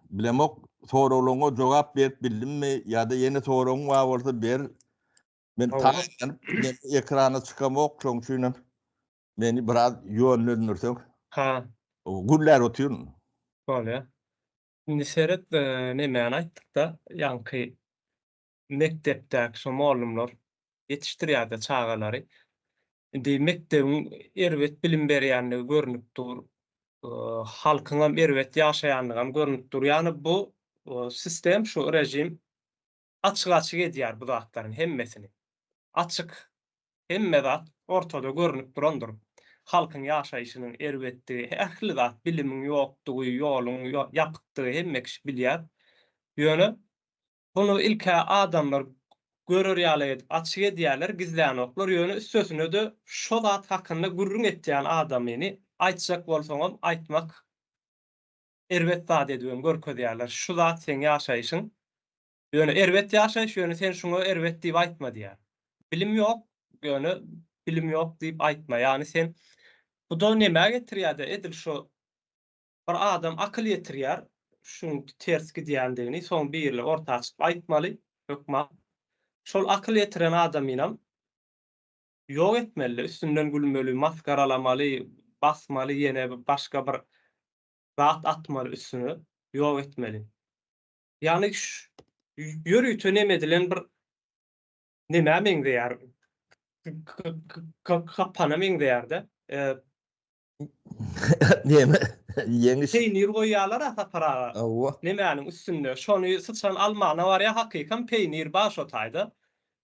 bilemok soraglaryňa jogap berip bildimmi ýa-da ýene soragyň bar bolsa ber. Men taýynlanyp men ekrana çykamok şoň üçin hem meni biraz ýönlendirseň. Ha. Gürläp otyryn. Bolýar. Indi seret nemäni aýtdykda ýaňky mekdepdäki şo mollumlar ýetişdirýärdi çagalary. Indi mekdebiň erbet bilim berýänligi görnüp dur. Halkyňam erbet ýaşaýanlygam görnüp dur. Ýagny bu sistem, şu režim açyk-açyk edýär bu zatlaryň hemmesini. Açyk hemme zat ortada görnüp durandyr. Halkyň ýaşaýşynyň erbetdigi, ähli zat, bilimiň ýokdugy, ýoluň ýapykdygy hemme kişi bilýär. Ýöne Muny ilk-ä adamlar görer ýaly edip açyk edýärler, gizlänoklar, ýöne üstesine-de şo zat hakynda gürrüň etýän adamyny aýtjak bolsaňam aýtmak erbet zat edibem görkezýärler. Şu zat seň ýaşaýşyň, ýöne erbet ýaşaýyş, ýöne sen şuňa erbet diýip aýtma diýýär. Bilim ýok, ýöne bilim ýok diýip aýtma. Ýagny sen bu-da nämä getirýär-de edil şo Bir adam akyl ýetirýär şuň ters gidýändigini, soň birine orta çykyp aýtmaly hökman. Şol akyl ýetiren adamynam ýok etmeli, üstünden gülmeli, masgaralamaly, basmaly, ýene başga bir zat atmaly üstüne, ýok etmeli. Ýagny ýörite neme edilen bir nemä meňzeýär, gapana meňzeýär-de. Neme? Ýeňiş. Peýnir goýýarlar-a Sapar aga. Hawa. Nemäniň üstünde. Şony syçan almana barýar, hakykam peýnir bar şo taýda.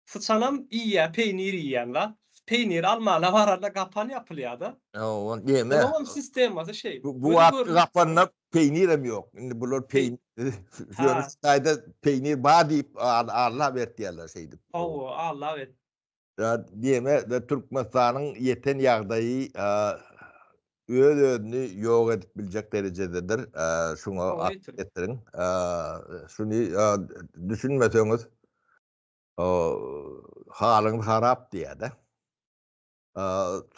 Syçanam iýýär, peýnir iýýän zat. Peýnir almana baranda gapan ýapylýar-da. Hawa, neme? Onuňam sistemasy şeý. Bu wagtky gapanda peýnirem ýok. Indi bular peýnir ýöne şu taýda peýnir bar diýip allap ertýärler şeýdip. Hawa, allap et. Diýme, Türkmenistanyň ýeten ýagdaýy öz-özüni ýok edip biljek derejededir. Şuňa akyl ýetiriň. Şuny düşünmeseňiz, halyňyz harap diýýär-de.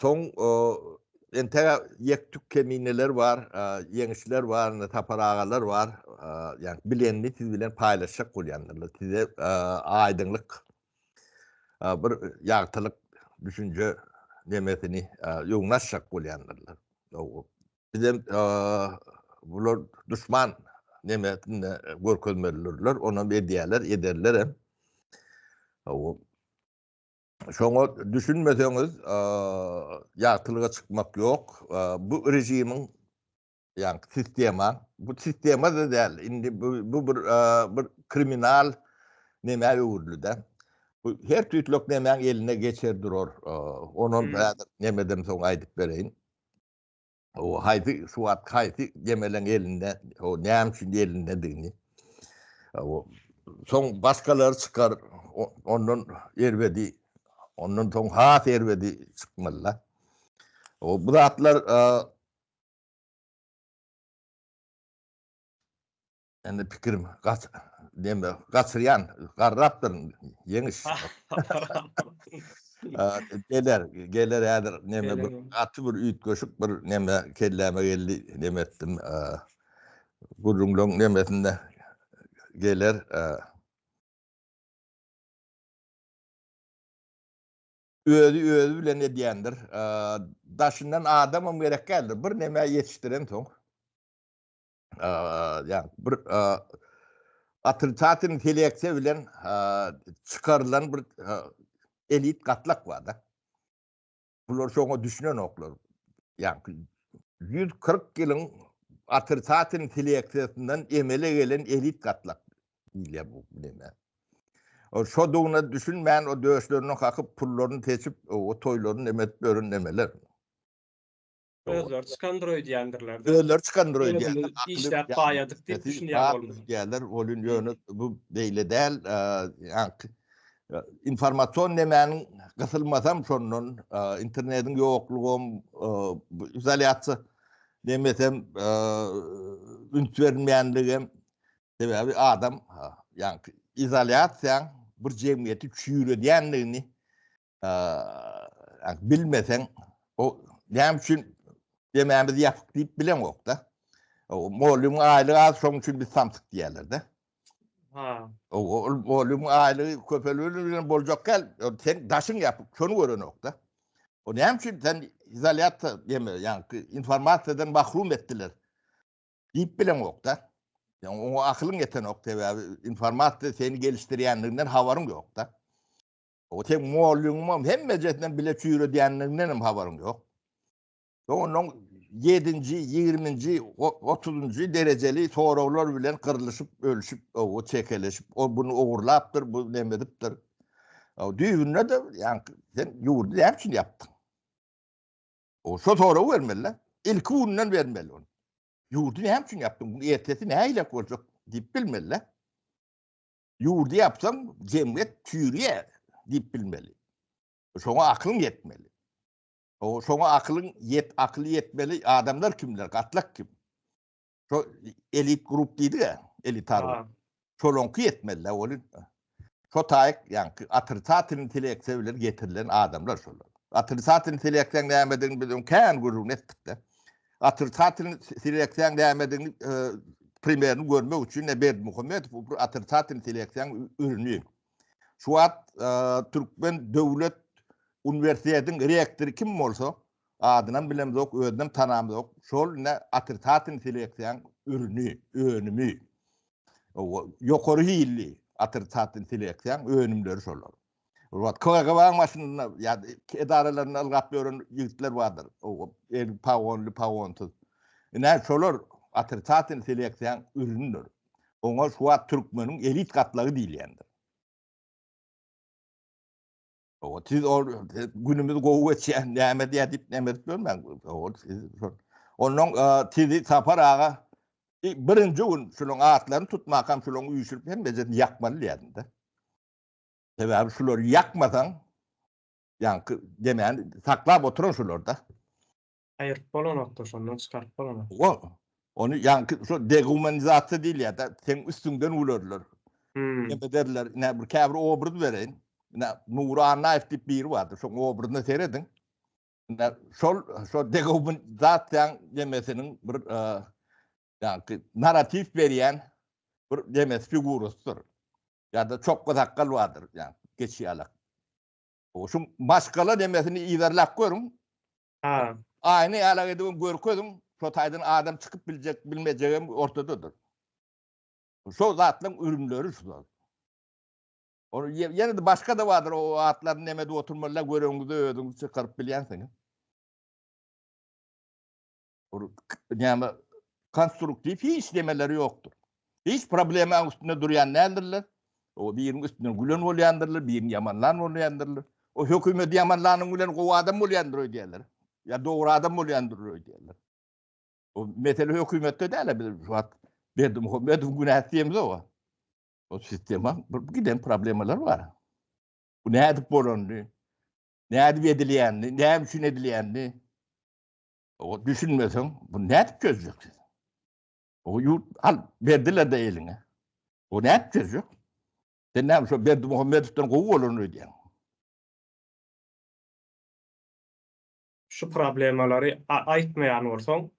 Soň entek ýek-tük kemineler bar, ýeňişler bar, indi Sapar agalar bar. Ýagny bilenini siz bilen paýlaşjak bolýandyrlar. Size aýdyňlyk, bir ýagtylyk düşünje nemesini öňüni açjak bolýandyrlar. Bizem bular duşman nemesini görkezmelidirler, onam edýärler, ederlerem. Şoňa düşünmeseňiz, ýagtylyga çykmak ýok. Bu režimiň, ýagny sistema, bu sistema-da däl, indi bu bir bir kriminal nemä öwrüldi-de. Bu her tüýtlek nemäň eline geçer durar. Onam häzir nemeden soň aýdyp bereýin. O haýsy şu wagt haýsy nemeleň elinde, o näme üçin elindedigini. O. Soň başgalary çykar, ondan erbedi, ondan soň has erbedi çykmaly-da. Bu zatlar Indi pikirim gaç neme gaçyrýan garrapdyryn ýeňiş. Geler geler häzir neme bir gaty bir üýtgeşik bir neme kelläme geldi neme etdim gürrüňleň nemesinde geler. Özi özi bilen edýändir. Daşyndan adamam gerek däldir. Bir neme ýetişdiren soň. Ýa bir otrisatel seleksiýa bilen çykarylan bir elit gatlak bar-da. Bular şoňa düşünenoklar. Ýa 140 ýylyň otrisatel seleksiýasyndan emele gelen elit gatlak diýilýär bu neme. O şodugyna düşünmän o döşlerini kakyp pullaryny seçip o toýlaryny neme edip ýören nemeler. Özleri çykandyr öýdýändirler. Özleri çykandyr öýdýändir. Işläp baýadyk diýip düşünýän bolmaly. Diýýärler, welin ýöne bu beýle däl. Ýaňky informasion nemäniň gysylmasam şondan, internetiň ýoklugam, bu izolýasiýa nemesem, üns berilmeýänligem sebäbi adam ýaňky izolýasiýaň bir jemgyýeti çüýredýändigini bilmeseň, o näme üçin demämiz ýapyk diýip bileňok-da. O mugallymyň aýlygy az, şonuň üçin biz samsyk diýýärler-de. Ha. O ol mugallymyň aýlygy köpelmegi bilen boljak däl. Sen daşyň ýapyk, şony görenok-da. O näme üçin sen izolýasiýa diýme, ýagny informasiýadan mahrum etdiler diýip bileňok-da. Ýagny oňa akylyň ýetenok, sebäbi informasiýa seni gelişdirýänliginden habaryň ýok-da. O seň mugallymyňam hemmejesinden bile çüýredýänliginden hem habaryň ýok. Soň ýedinji, ýigriminji, otuzynjy derejeli soraglar bilen gyrlyşyp, ölşüp, o çekeleşip, o buny ogurlapdyr, bu neme edipdir. Düýbünde-de, ýaňky sen ýurdy näme üçin ýapdyň? O şo soragy bermeli-de. Ilki günden bermeli ony. Ýurdy näme üçin ýapdyň? Bu ertesi nähilek boljak diýip bilmeli-de. Ýurdy ýapsaň, jemgyýet çüýrýär diýip bilmeli. Şoňa akylyň ýetmeli. O şoňa akylyň ýet, akyly ýetmeli adamlar kimler, gatlak kim? Şo elit grup diýdik-ä, elitar grup. Şolaňky ýetmeli-dä, ol şo taýyk, ýaňky otrisatel seleksiýa bilen getirilen adamlar şolar. Otrisatel seleksiýaň nämedigini biz öň kän gürrüňini etdik-de. Otrisatel seleksiýaň nämedigini primerini görmek üçin ne Berdimuhamedow bu bir otrisatel seleksiýaň ürüni. Şu wagt Türkmen döwlet uniwersitetiň rektory kim bolsa, adynam bilemzok, özünem tanamzok, şol ine otrisatel seleksiýaň ürüni, önümi. Ýokary hilli otrisatel seleksiýaň önümleri şolar. Wagt KGB-niň başynda ýa edaralarynda ylgap ýören ýigitler bardyr. O el pagonly, pagonsyz. Ine şolar otrisatel seleksiýaň ürünidir. Oňa şu wagt türkmeniň elit gatlagy diýilýändir. O siz ol günümiz gowy geçýär, näme diýýär diýip näme edip ýörmäň. O siz Ondan sizi Sapar aga birinji gün şularyň atlaryny tutmakam şularyň üýşürip hemmejesini ýakmaly diýýärdim-de. Sebäbi şulary ýakmasaň, ýaňky demäni saklap oturan şular-da. Aýyryp bolanokda şondan çykaryp bolanok. O, ony ýaňky şo degumanizasiýa diýilýär-de, seň üstüňden gülerler. Hmm. Neme ederler, ine bir käbir obraz bereýin. Ine Nury Annaýew diýip biri bardy, şoň obrazyna serediň. Ine şol şo degumanizasiýaň nemesiniň bir ýaňky narratiw berýän bir nemesi figurasydyr. Ýa-da çokga sakgal bardyr, ýa geçi ýalak. O şu maşgala nemesini yzarlap görüň. Ha. Aýna ýalak edip görkeziň, şo taýdan adam çykyp biljek, bilmejegem ortadadyr. Şo zatlaryň ürünleri şu zat. Ol ýene-de başga-da bardyr, o atlaryny neme edip oturmalylar, göreňizde özüňiz çykaryp bilýänsiňiz. Bir näme konstruktiw hiç nemeleri ýokdur. Hiç problemaň üstünde durýan däldirler. O biriniň üstünden gülen bolýandyrlar, birini ýamanlan bolýandyrlar. O hökümeti ýamanlanyň bilen gowy adam bolýandyr öýdýärler. Ýa dogry adam bolýandyr öýdýärler. O mesele hökümetde däl, biz şu wagt Berdimuhamedowyň günäsi diýemizok. O sistema bir giden problemalar bar. Bu nädip bolanyny, nädip edilýänini, näme üçin edilýänini o düşünmeseň, bu nädip çözjek sen? O ýurt al berdiler-de eliňe. O nädip çözjek? Sen näme şo Berdimuhamedowdan gowy bolaryn öýdýäň? Şu problemalary aýtmaýan bolsaň,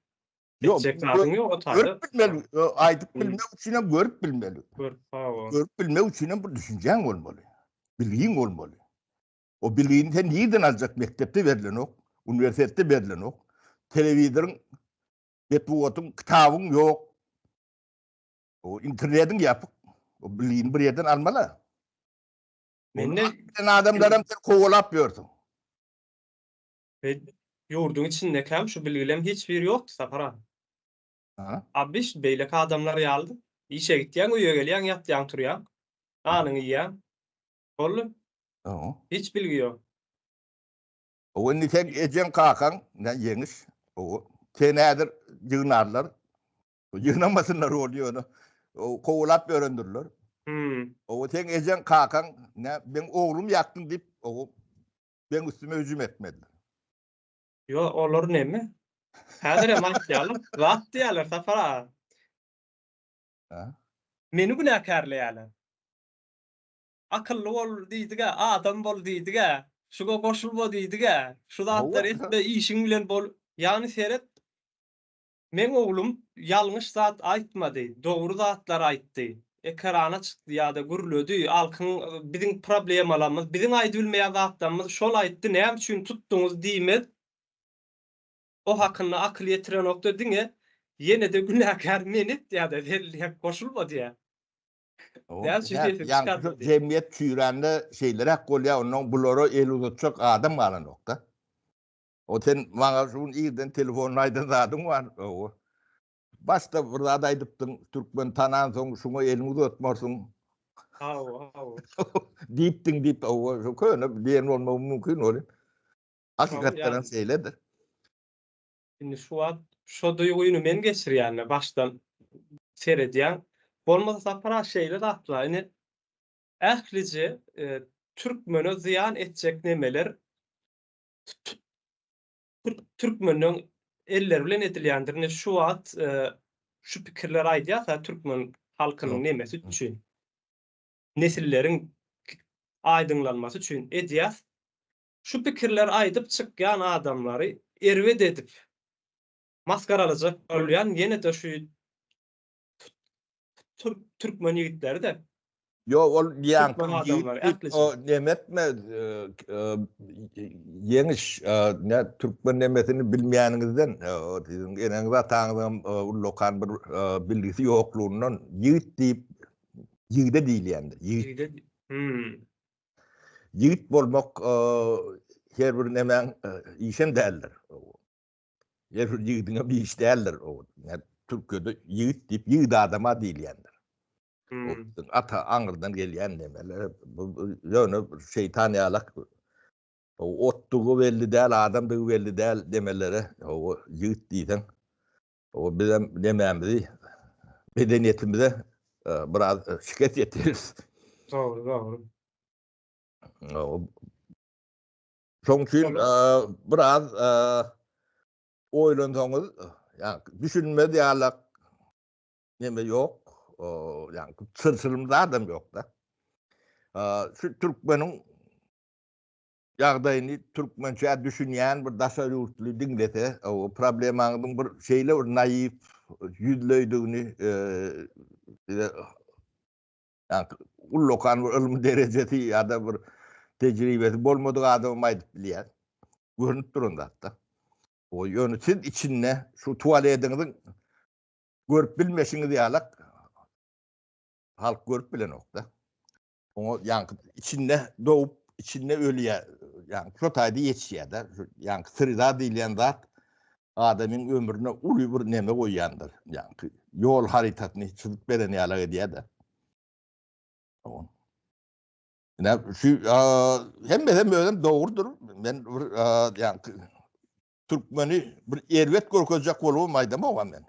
etjek zadyň ýok o taýda. Görüp bilmeli, aýdyp bilmek üçin hem görüp bilmeli. Görüp, hawa. Görüp bilmek üçin hem bir düşünjäň bolmaly. Bilgiň bolmaly. O bilgini sen nirden aljak? Mekdepde berlenok, uniwersitetde berlenok. Telewizoryň, metbugatyň, kitabyň ýok. O internetiň ýapyk. O bilgini bir ýerden almaly. Mende Sen adamlaram sen kowalap ýörsüň. Men ýurduň içindekäm şu bilgilem hiç biri ýokdy Sapar aga. Aha. A biz beýleki adamlar ýaly işe gitýäň, öýe gelýäň, ýatýaň, turýaň, nanyňy iýýäň. Boldy. Aha. Hiç bilgi ýok. O indi sen ejeň kakaň, ne ýeňiş. O sen häzir ýygnarlar. Ýygnamasynlar ol ýöne. Kowalap ýörendirler. Hmm. O seň ejeň kakaň ne meň oglum ýakdyň diýip, o meň üstüme hüjüm etmediler. Ýo, olar neme? Häzir hem aýtýarlar, zat diýýärler Sapar aga. Ha? Meni günäkärleýärler. Akylly bol diýdik-ä, adam bol diýdik-ä, şuňa goşulma diýdik-ä, şu zatlary etme, işiň bilen bol. Ýagny seret, Meň oglum ýalňyş zat aýtmady, dogry zatlar aýtdy. Ekrana çykdy ýa-da gürledi, halkyň biziň problemalarymyz, biziň aýdybilmeýän zatlarymyz şol aýtdy, näme üçin tutduňyz diýmez. O hakynda akyl ýetirenokda diňe ýene-de günäkär men et ýa-da sen goşulma diýýär. Näme üçin sesini çykarma diýýär. Jemgyýet çüýrände şeýleräk bolýar, onnoň bulara el uzatjak adam galanokda. O sen maňa şu gün irden telefonda aýdan zadyň bar. Owo. Başda bir zat aýdypdyň, türkmen tanansoň şuňa eliňi uzatmarsyň. Hawa, hawa. Diýipdiň diýip, owo, şu köne diýen bolmagy mümkin ol. Hakykatdan hem şeýledir. Indi şu wagt şo duýgyny men geçirýän-de başdan seredýän. Bolmasa Sapar aga şeýle zat bar. Indi ählije türkmene zyýan etjek nemeler Türkmeniň elleri bilen edilýändir. Ine şu wagt şu pikirleri aýdýarsa türkmen halkynyň nemesi üçin, nesilleriň aýdyňlanmasy üçin edýäs. Şu pikirleri aýdyp çykýan adamlary erbet edip masgaralajak bolýan ýene-de şu türkmen ýigitleri-de. Ýok, ol ýaňky ýigit o neme etme ýeňiş ne türkmen nemesini bilmeýäniňizden siziň eneňiz ataňyzyňam ullakan bir bilgisi ýoklugyndan ýigit diýip ýigide diýilýändir. Ýigide. Hmm. Ýigit bolmak her bir nemäň işem däldir. Her bir ýigidiňem işi däldir. Türkiýede ýigit diýip ýigit adama diýilýändir. Hmm. Ata aňyrdan gelýän nemeler. Bu ýöne şeýtan ýalak otdugy belli däl, adamdygy belli däl demelere o ýigit diýseň, o bizem nemämizi medeniýetimize e, biraz e, şikes ýetiris. Dogry, dogry. Şoň üçin e, biraz oýlansaňyz, ýa düşünmez ýalak neme ýok, ýagny çylşyrymly zadam ýok-da. Şu türkmeniň ýagdaýyny türkmençä düşünýän bir daşary ýurtly diňlese, o problemaňyzyň bir şeýle bir naiw ýüzleýdigini size ýagny ullakan bir ylmy derejesi ýa-da bir tejribesi bolmadyk adamam aýdyp bilýär. Görnüp duran zat-da. O ýöne siz içinde şu tualediňiziň görüp bilmeşiňiz ýalak halk görüp bilenokda. Oňa ýaňky içinde dogup, içinde ölýär. Ýaňky şo taýda ýetişýär-de. Ýaňky sreda diýilýän zat adamyň ömrüne uly bir neme goýýandyr. Ýaňky ýol harytasyny çyzyp beren ýalak edýär-de. Ine şu hemmesem özem dogrudyr. Men bir ýaňky türkmeni bir erbet görkezjek bolubam aýdamogam men.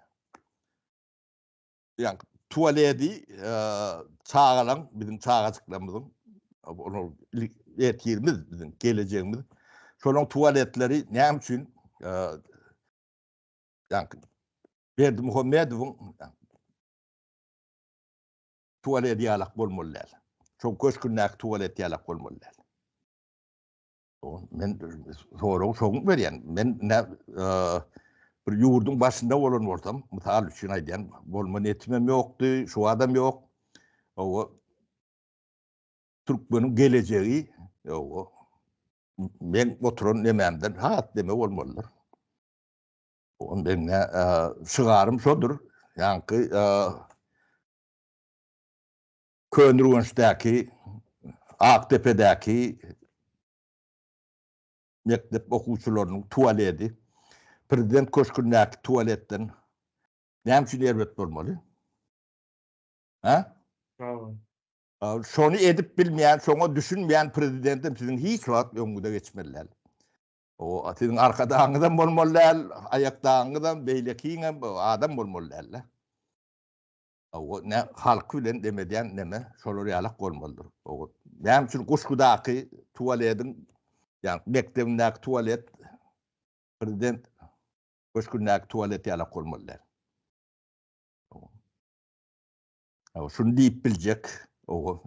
Ýaňky tualedi çagalaň, biziň çagajyklarymyzyň, olar ertirimiz, biziň gelejegimiz. Şolaň tualetleri näme üçin ýaňky Berdimuhamedowyň tualet ýalak bolmaly däl. Şoň köşgündäki tualet ýalak bolmaly däl. Men soragy şoň berýän. Men nä bir ýurduň başynda bolan bolsam, mysal üçin aýdýan, bolma niýetimem ýokdy, şu adam ýok. Owa türkmeniň gelejegi, owa men oturan nemämden has deme bolmalydyr. Owa men nä şygarym şodur. Ýaňky Köneürgençdäki, Akdepedäki mekdep okuwçylarynyň tualedi Prezident köşgündäki tualetden näme üçin erbet bolmaly? Hä? Şony edip bilmeýän, şoňa düşünmeýän prezidentem siziň hiç wagt öňüňize geçmeli däl. O siziň arkadagyňyzam bolmaly däl, aýakdagyňyzam, beýlekiňem adam bolmaly däl-de. O ne halky bilen dem edýän neme şolar ýalak bolmalydyr. O näme üçin Guşgudaky tualediň ýa mekdebindäki tualet prezident köşgündäki tualet ýalak bolmaly däl. O şuny diýip biljek o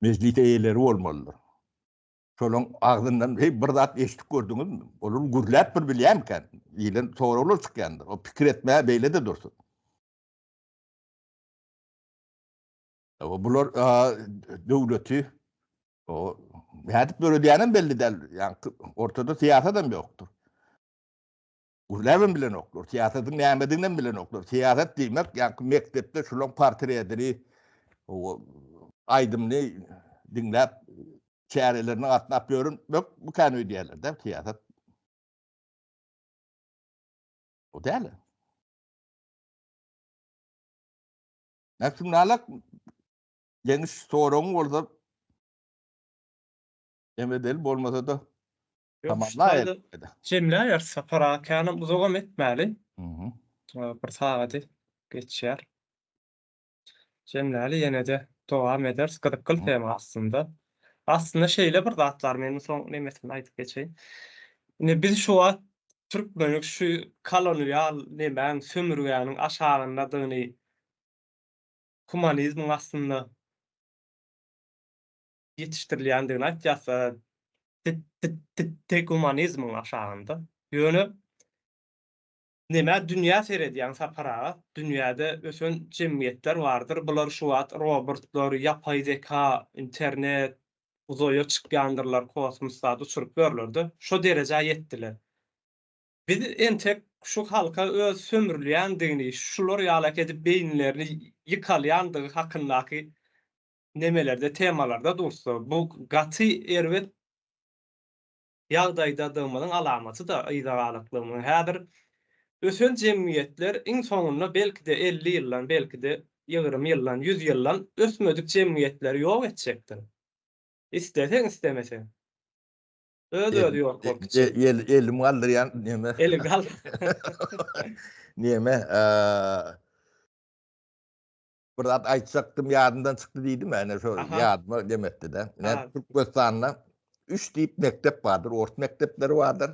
mejlis eýeleri bolmalydyr. Şolaň agzyndan hey bir zat eşidip gördüňizmi? Olar gürläp bir bilýärmikä diýlen soraglar çykýandyr. O pikir etmäge beýle-de dursun. Bular döwleti nädip döredýänem belli däl. Ýa ortada syýasat hem ýokdur. Gürläbem bilenoklar. Syýasatyň nämediginem bilenoklar. Syýasat diýmek, ýa mekdepde şulaň portretini, aýdymyny diňläp, çärelerine gatnap ýörünmek bu kän öýdýärler-de, syýasat. O däl. Nätümnalak ýeňiş soragyň bolsa emedeli bolmasa-da tamamlaýaly. Jemläýeris Sapar aga känem uzagam etmäli. Bir sagady geçýär. Jemläli ýene-de dowam ederis. Gyzykly tema aslynda. Aslynda şeýle bir zat bar, men soň nemesini aýdyp geçeýin. Indi biz şu wagt türkmeniň şu kolonial nemäň, sömürgäniň aşagyndadygyny, humanizmiň astynda ýetişdirilýändigini aýtýas-da, degumanizmiň aşagynda. Ýöne Nemä dünýä seredýäň Sapar aga, dünýäde ösen jemgyýetler bardyr, bular şu wagt robortlar, ýapaý zeka, internet, uzaýa çykýandyrlar, kosmos zat uçuryp ýörlerde, şo derejä ýetdiler. Biz entek şu halka öz sömürülýändigini, şular ýalak edip beýnilerini ýykalýandygy hakyndaky nemelerde, temalarda dursa, bu gaty erbet ýagdaýdadygymyzyň alamaty-da yza galaklygymyzyň. Häzir ösen jemgyýetler iň soňunda belki-de 50 ýyldan, belki-de 20 ýyldan, 100 ýyldan ösmedik jemgyýetleri ýok etjekdir. Isleseň, islemeseň. Öz-özi ýok bolup gitjek. Elimi galdyrýan neme? Eli galdyr. Neme? Bir zat aýtjakdym ýadymdan çykdy diýdim ene şo ýadyma demetdi-de. Ine Türkmenistanda 3 diýip mekdep bardyr, ors mekdepleri bardyr.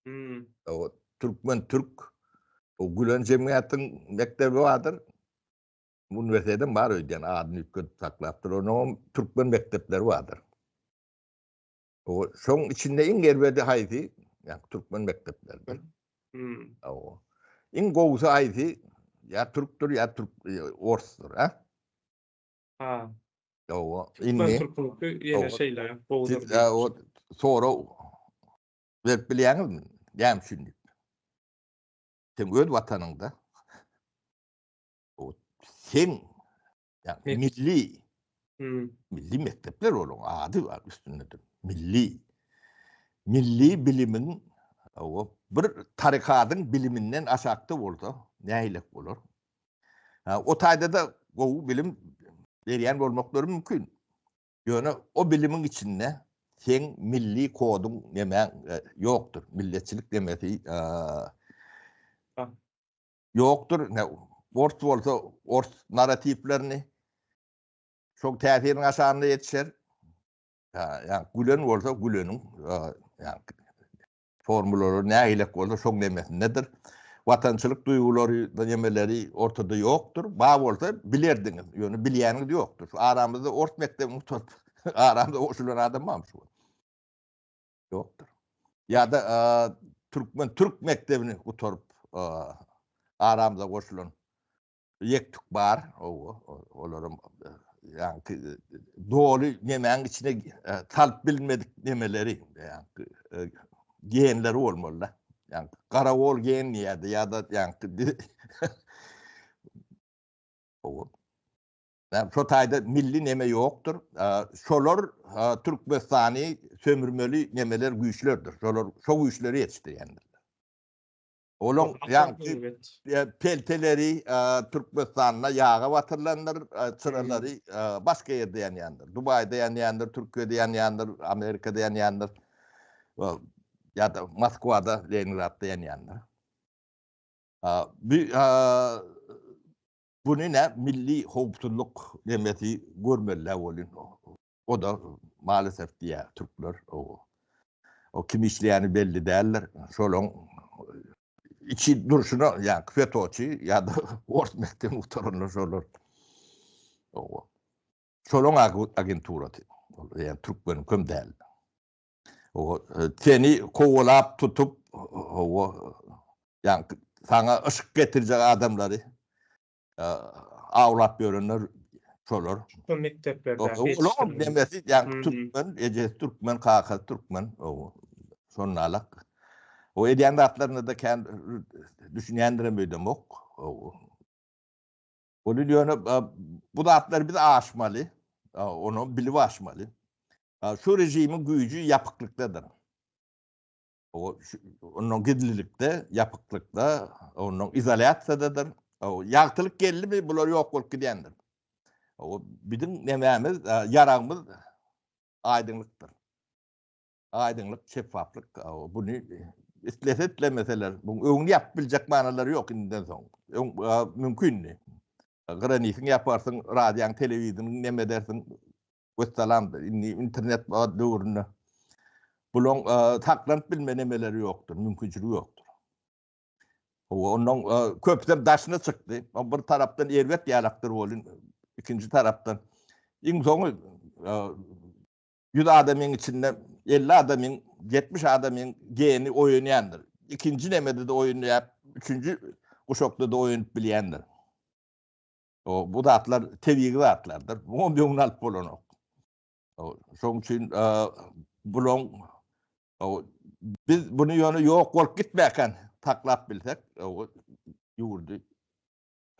Hmm. O türkmen türk o Gülen jemgyýetiň mekdebi bardyr. Uniwersitetem bar öýdýän adyny üýtgedip saklapdyr. Onuň türkmen mekdepleri bardyr. O şoň içinde iň erbedi haýsy? Ýa türkmen mekdepleridir. Hmm. O. Iň gowusy haýsy? Ýa türkdür, ýa türk e, orsdur, ha? Ha. Owa. Indi türküňki ýene şeýle gowudyr. Siz o sorag berip bilýäňizmi? Näme üçin diýip. Sen öz watanyňda o sen Ýa milli milli mekdepler olaryň ady bar üstünde milli milli bilimiň o bir tarikadyň biliminden aşakda bolsa nähilek bolar? Ha, o taýda da gowy bilim berýän bolmaklary mümkin. Ýöne o bilimiň içinde seň milli koduň nemäň e, ýokdur. Milletçilik demesi e, ýokdur. Ors bolsa ors narratiwlerini şoň täsiriniň aşagynda ýetişer. Ýa Gülen bolsa Güleniň ýa formulalary nähilek bolsa şoň nemesindedir. Watançylyk duýgulary nemeleri ortada ýokdur. Bar bolsa bilerdiňiz. Ýöne bilýäniňiz ýokdur. Şu aramyzda ors mekdebini gutaryp aramyza goşulan adam barmy şu? Ýokdur. Ýa-da türkmen türk mekdebini gutaryp aramyza goşulan ýek-tük bar. Owa, olaram ýaňky doly nemäň içine salyp bilmedik nemeleri, ýaňky genleri bolmaly-da. Ýaňky garawol gen diýýärdi ýa-da ýaňky Owa. Şo taýda milli neme ýokdur. Şolar Türkmenistany sömürmeli nemeler güýçlerdir. Şolar şo güýçleri ýetişdirýändirler. Olaň ýaňky pelteleri Türkmenistanda ýaga batyrylandyr, çyralary başga ýerde ýanýandyr. Dubaýda ýanýandyr, Türkiýede ýanýandyr, Amerikada ýanýandyr. Ýa-da Moskwada, Leningradda ýanýandyr. Bu Buny nä milli howpsuzlyk nemesi görmeli-dä welin, o-da maalesef diýýär türkler. O kim işleýäni belli däldir. Şolaň içi durşuna ýa FETÖ-çi ýa-da ors mekdebini gutaranlar şolar. Şolaň agenturasy. Ol ýa türkmeniňkem däl. O seni kowalap tutup, o ýa saňa yşyk getirjek adamlary awlap ýörenler şolar. Şu mekdeplerde. Olaryň demesi ýa türkmen, ejesi türkmen, kakasy türkmen. O şonalak. O edýän zatlaryna da kän düşünýändirem öýdemok. Ol ýöne bu zatlary biz aşmaly. Ony bilip aşmaly. Şu režimiň güýji ýapyklykdadyr. Ondan gizlilikde, ýapyklykda, ondan izolýasiýadadyr. Ýagtylyk geldimi, bular ýok bolup gidýändir. Biziň nemämiz, ýaragymyz aýdyňlykdyr. Aýdyňlyk, şeffaflyk. Buny islese islemeseler, buň öňüni ýapyp biljek manalary ýok indiden soň. Öň mümkindi. Granisiň ýaparsyň, radioň, telewizoriň neme edersiň, Wessalam indi internet döwründe bulaň saklanyp bilme nemeleri ýokdur, mümkinçiligi ýokdur. Hawa, ondan köpüsem daşyna çykdy. O bir tarapdan erbet ýalakdyr welin, ikinji tarapdan iň soňy 100 adamyň içinde 50 adamyň, 70 adamyň geni oýanýandyr. Ikinji nemede-de oýanýar, üçünji guşakda-da oýanyp bilýändir. O, bu zatlar tebigy zatlardyr. Muňam öňüni alyp bolanok. Şonuň üçin bulaň biz buny ýöne ýok bolup gitmäkän saklap bilsek, ýurdy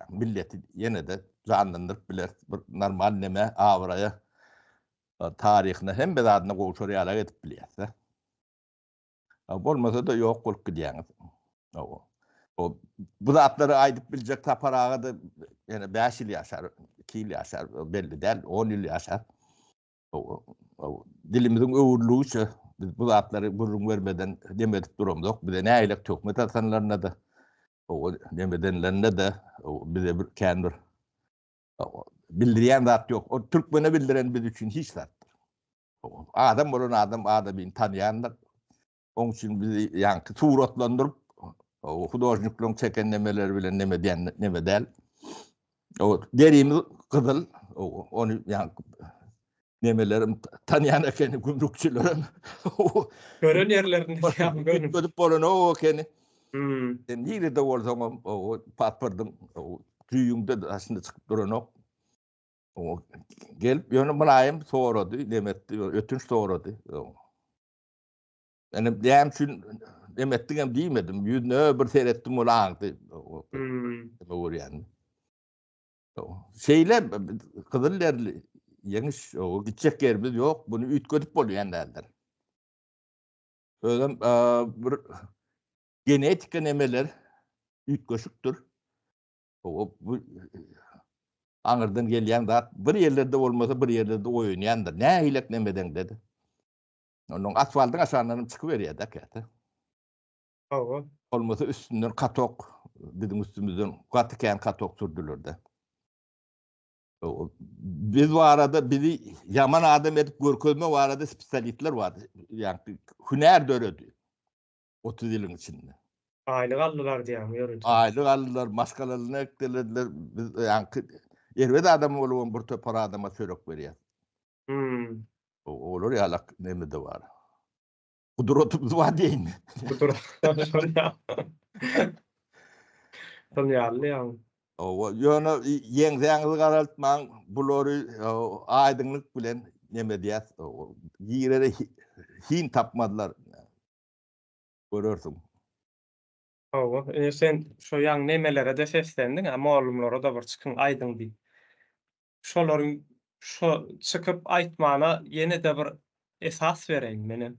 milleti ýene-de janlandyryp bileris. Bir normal neme, abraýa, taryhyna hemme zadyna gowşar ýalak edip bilýäris. Bolmasa-da ýok bolup gidýäňiz. O bu zatlary aýdyp biljek Sapar aga-da ýene 5 ýyl ýaşar, 2 ýyl ýaşar, belli däl, 10 ýyl ýaşar. Dilimiziň öwrülügiçe biz bu zatlary gürrüň bermeden dem edip duramzok. Bize nähili töhmet atanlarynda-da, dem edenlerinde-de bize bir kän bir bildirýän zat ýok. O türkmene bildiren biz üçin hiç zatdyr. Adam bolan adam adamyny tanýandyr. Oň üçin bizi ýaňky suratlandyryp, hudožnikleriň çeken nemeleri bilen neme diýen neme däl. O derimiz gyzyl, ony ýaňky nemelerim tanýan ekeni gümrükçilerim. Gören ýerlerinde ýaňky görüp görüp bolan o ekeni. Hmm. Sen nirede bolsaňam o pasportyň jüýüňde daşynda çykyp duranok. O gelip ýöne mylaýym sorady, neme etdi, ötünç sorady. Ýöne näme üçin neme etdiň hem diýmedim. Ýüzüne bir seretdim ol aňdy. Hmm. Görýän. Şeýle gyzyl derli ýeňiş, o gitjek ýerimiz ýok. Buny üýtgedip bolýan däldir. Özem bir genetika nemeler üýtgeşikdir. O bu aňyrdan gelýän zat bir ýerlerde bolmasa bir ýerlerde oýanýandyr. Nähilek nemedeňde-de. Ondan asfaltyň aşagyndan hem çykyberýär-de käte. Hawa. Bolmasa üstünden katok. Biziň üstümizden gaty kän katok sürdüler-de. Biz barada bizi ýaman adam edip görkezme barada spesialistler bardy. Ýagny hünär döredi. 30 ýylyň içinde. Aýlyk aldylar diýýäňmi ýörite? Aýlyk aldylar, maşgalalyny ekdelediler. Biz ýaňky erbet adam bolubam bir topar adama çörek berýär. Hmm. Olar ýalak neme-de bar. Gudratymyz bar diýeýin. Gudrat şol ýa. Şol ýaly ýa. Owa, ýöne ýeňsäňizi garaltmaň, bulary aýdyňlyk bilen neme edýäs. Girere hin tapmazlar. Görersiň. Hawa, ine sen şo ýaňy nemelere-de seslendiň, a mollumlara-da bir çykyň aýdyň diýip. Şolaryň şo çykyp aýtmana ýene-de bir esas bereýin menem.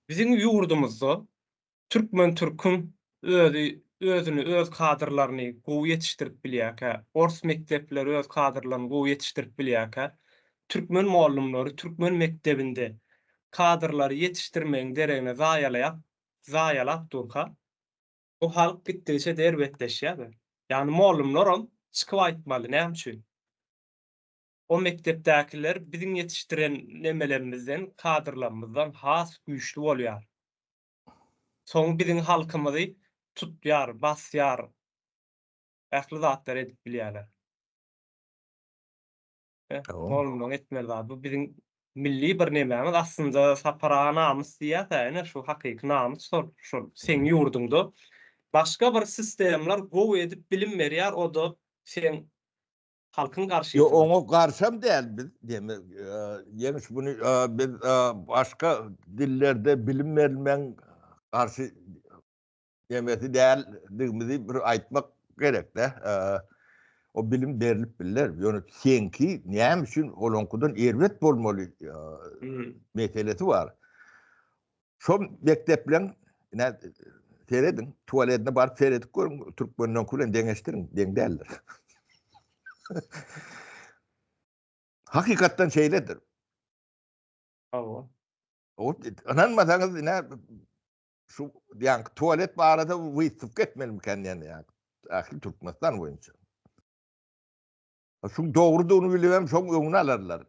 Biziň ýurdumyzda türkmen türküň özi özüni öz kadrlaryny gowy ýetişdirip bilýärkä, ors mekdepleri öz kadrlaryny gowy ýetişdirip bilýärkä, türkmen mollumlary türkmen mekdebinde kadrlary ýetişdirmegiň deregine zaýalaýap zaýalap durka, bu halk gitdigiçe-de erbetleşýär-de. Ýagny mollumlaram çykyp aýtmaly näme üçin? O mekdepdäkiler biziň ýetişdiren nemelerimizden, kadrlarymyzdan has güýçli bolýar. Soň biziň halkymyzy tutýar, basýar, ähli zatlary edip bilýärler. Mollumlaryň etmeli zady bu biziň milli bir nemämiz aslynda Sapar aga namys diýýär-dä ine şu hakyky namys şol şol seň ýurduňda başga bir sistemler gowy edip bilim berýär o-da seň halkyň garşysyna. Ýok oňa garşam däl biz deme Ýeňiş muny biz başga dillerde bilim berilmegiň garşy demesi däldigimizi bir aýtmak gerek-de. O bilim berlip bilner. Ýöne seňki näme üçin olaňkydan erbet bolmaly meselesi bar. Şo mekdepleň ine serediň, tualetine baryp seredip görüň, türkmenleňki bilen deňeşdiriň, deň däldir. Hakykatdan şeýledir. Hawa. O ynanmasaňyz ine şu ýaňky tualet barada wystavka etmelimikä diýen ýa ähli Türkmenistan boýunça. Şuň dogrudygyny bilibem şoň öňüni alarlar.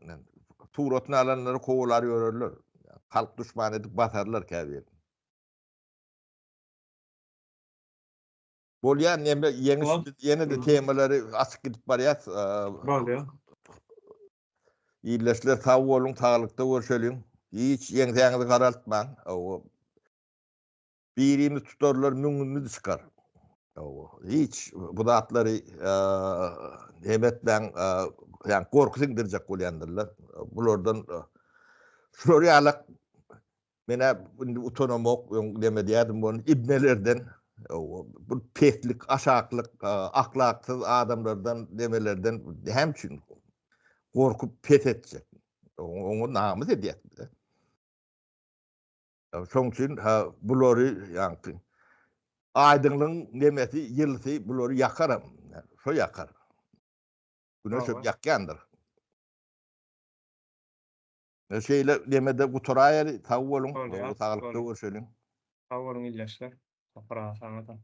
Suratyny alanlary kowalar ýörerler. Halk duşmany edip basarlar käbirini. Bolýar neme ýeňiş biz ýene-de temalary açyk gidip barýas. Bolýar. Ildeşler sag boluň saglykda görşeliň. Hiç ýeňsäňizi garaltmaň. Birimiz tutarlar müňümiz çykar. Hiç bu zatlary neme etmäň, ýa gorky siňdirjek bolýandyrlar. Bulardan şular ýalak men-ä indi utanamok, öň neme diýerdim ony ibnelerden bu peslik, aşaklyk, ahlaksyz adamlardan, nemelerden näme üçin gorkup pes etjek? Oňa namys edýäs biz. Şoň üçin bulary ýaňky aýdyňlygyň nemesi, ýylysy bulary ýakaram. Şo ýakar. Güneş hem ýakýandyr. Şeýle nemede gutaraýaly. Sag boluň. Saglykda görşeliň. Sag boluň ildeşler. Sapar aga saňa-da.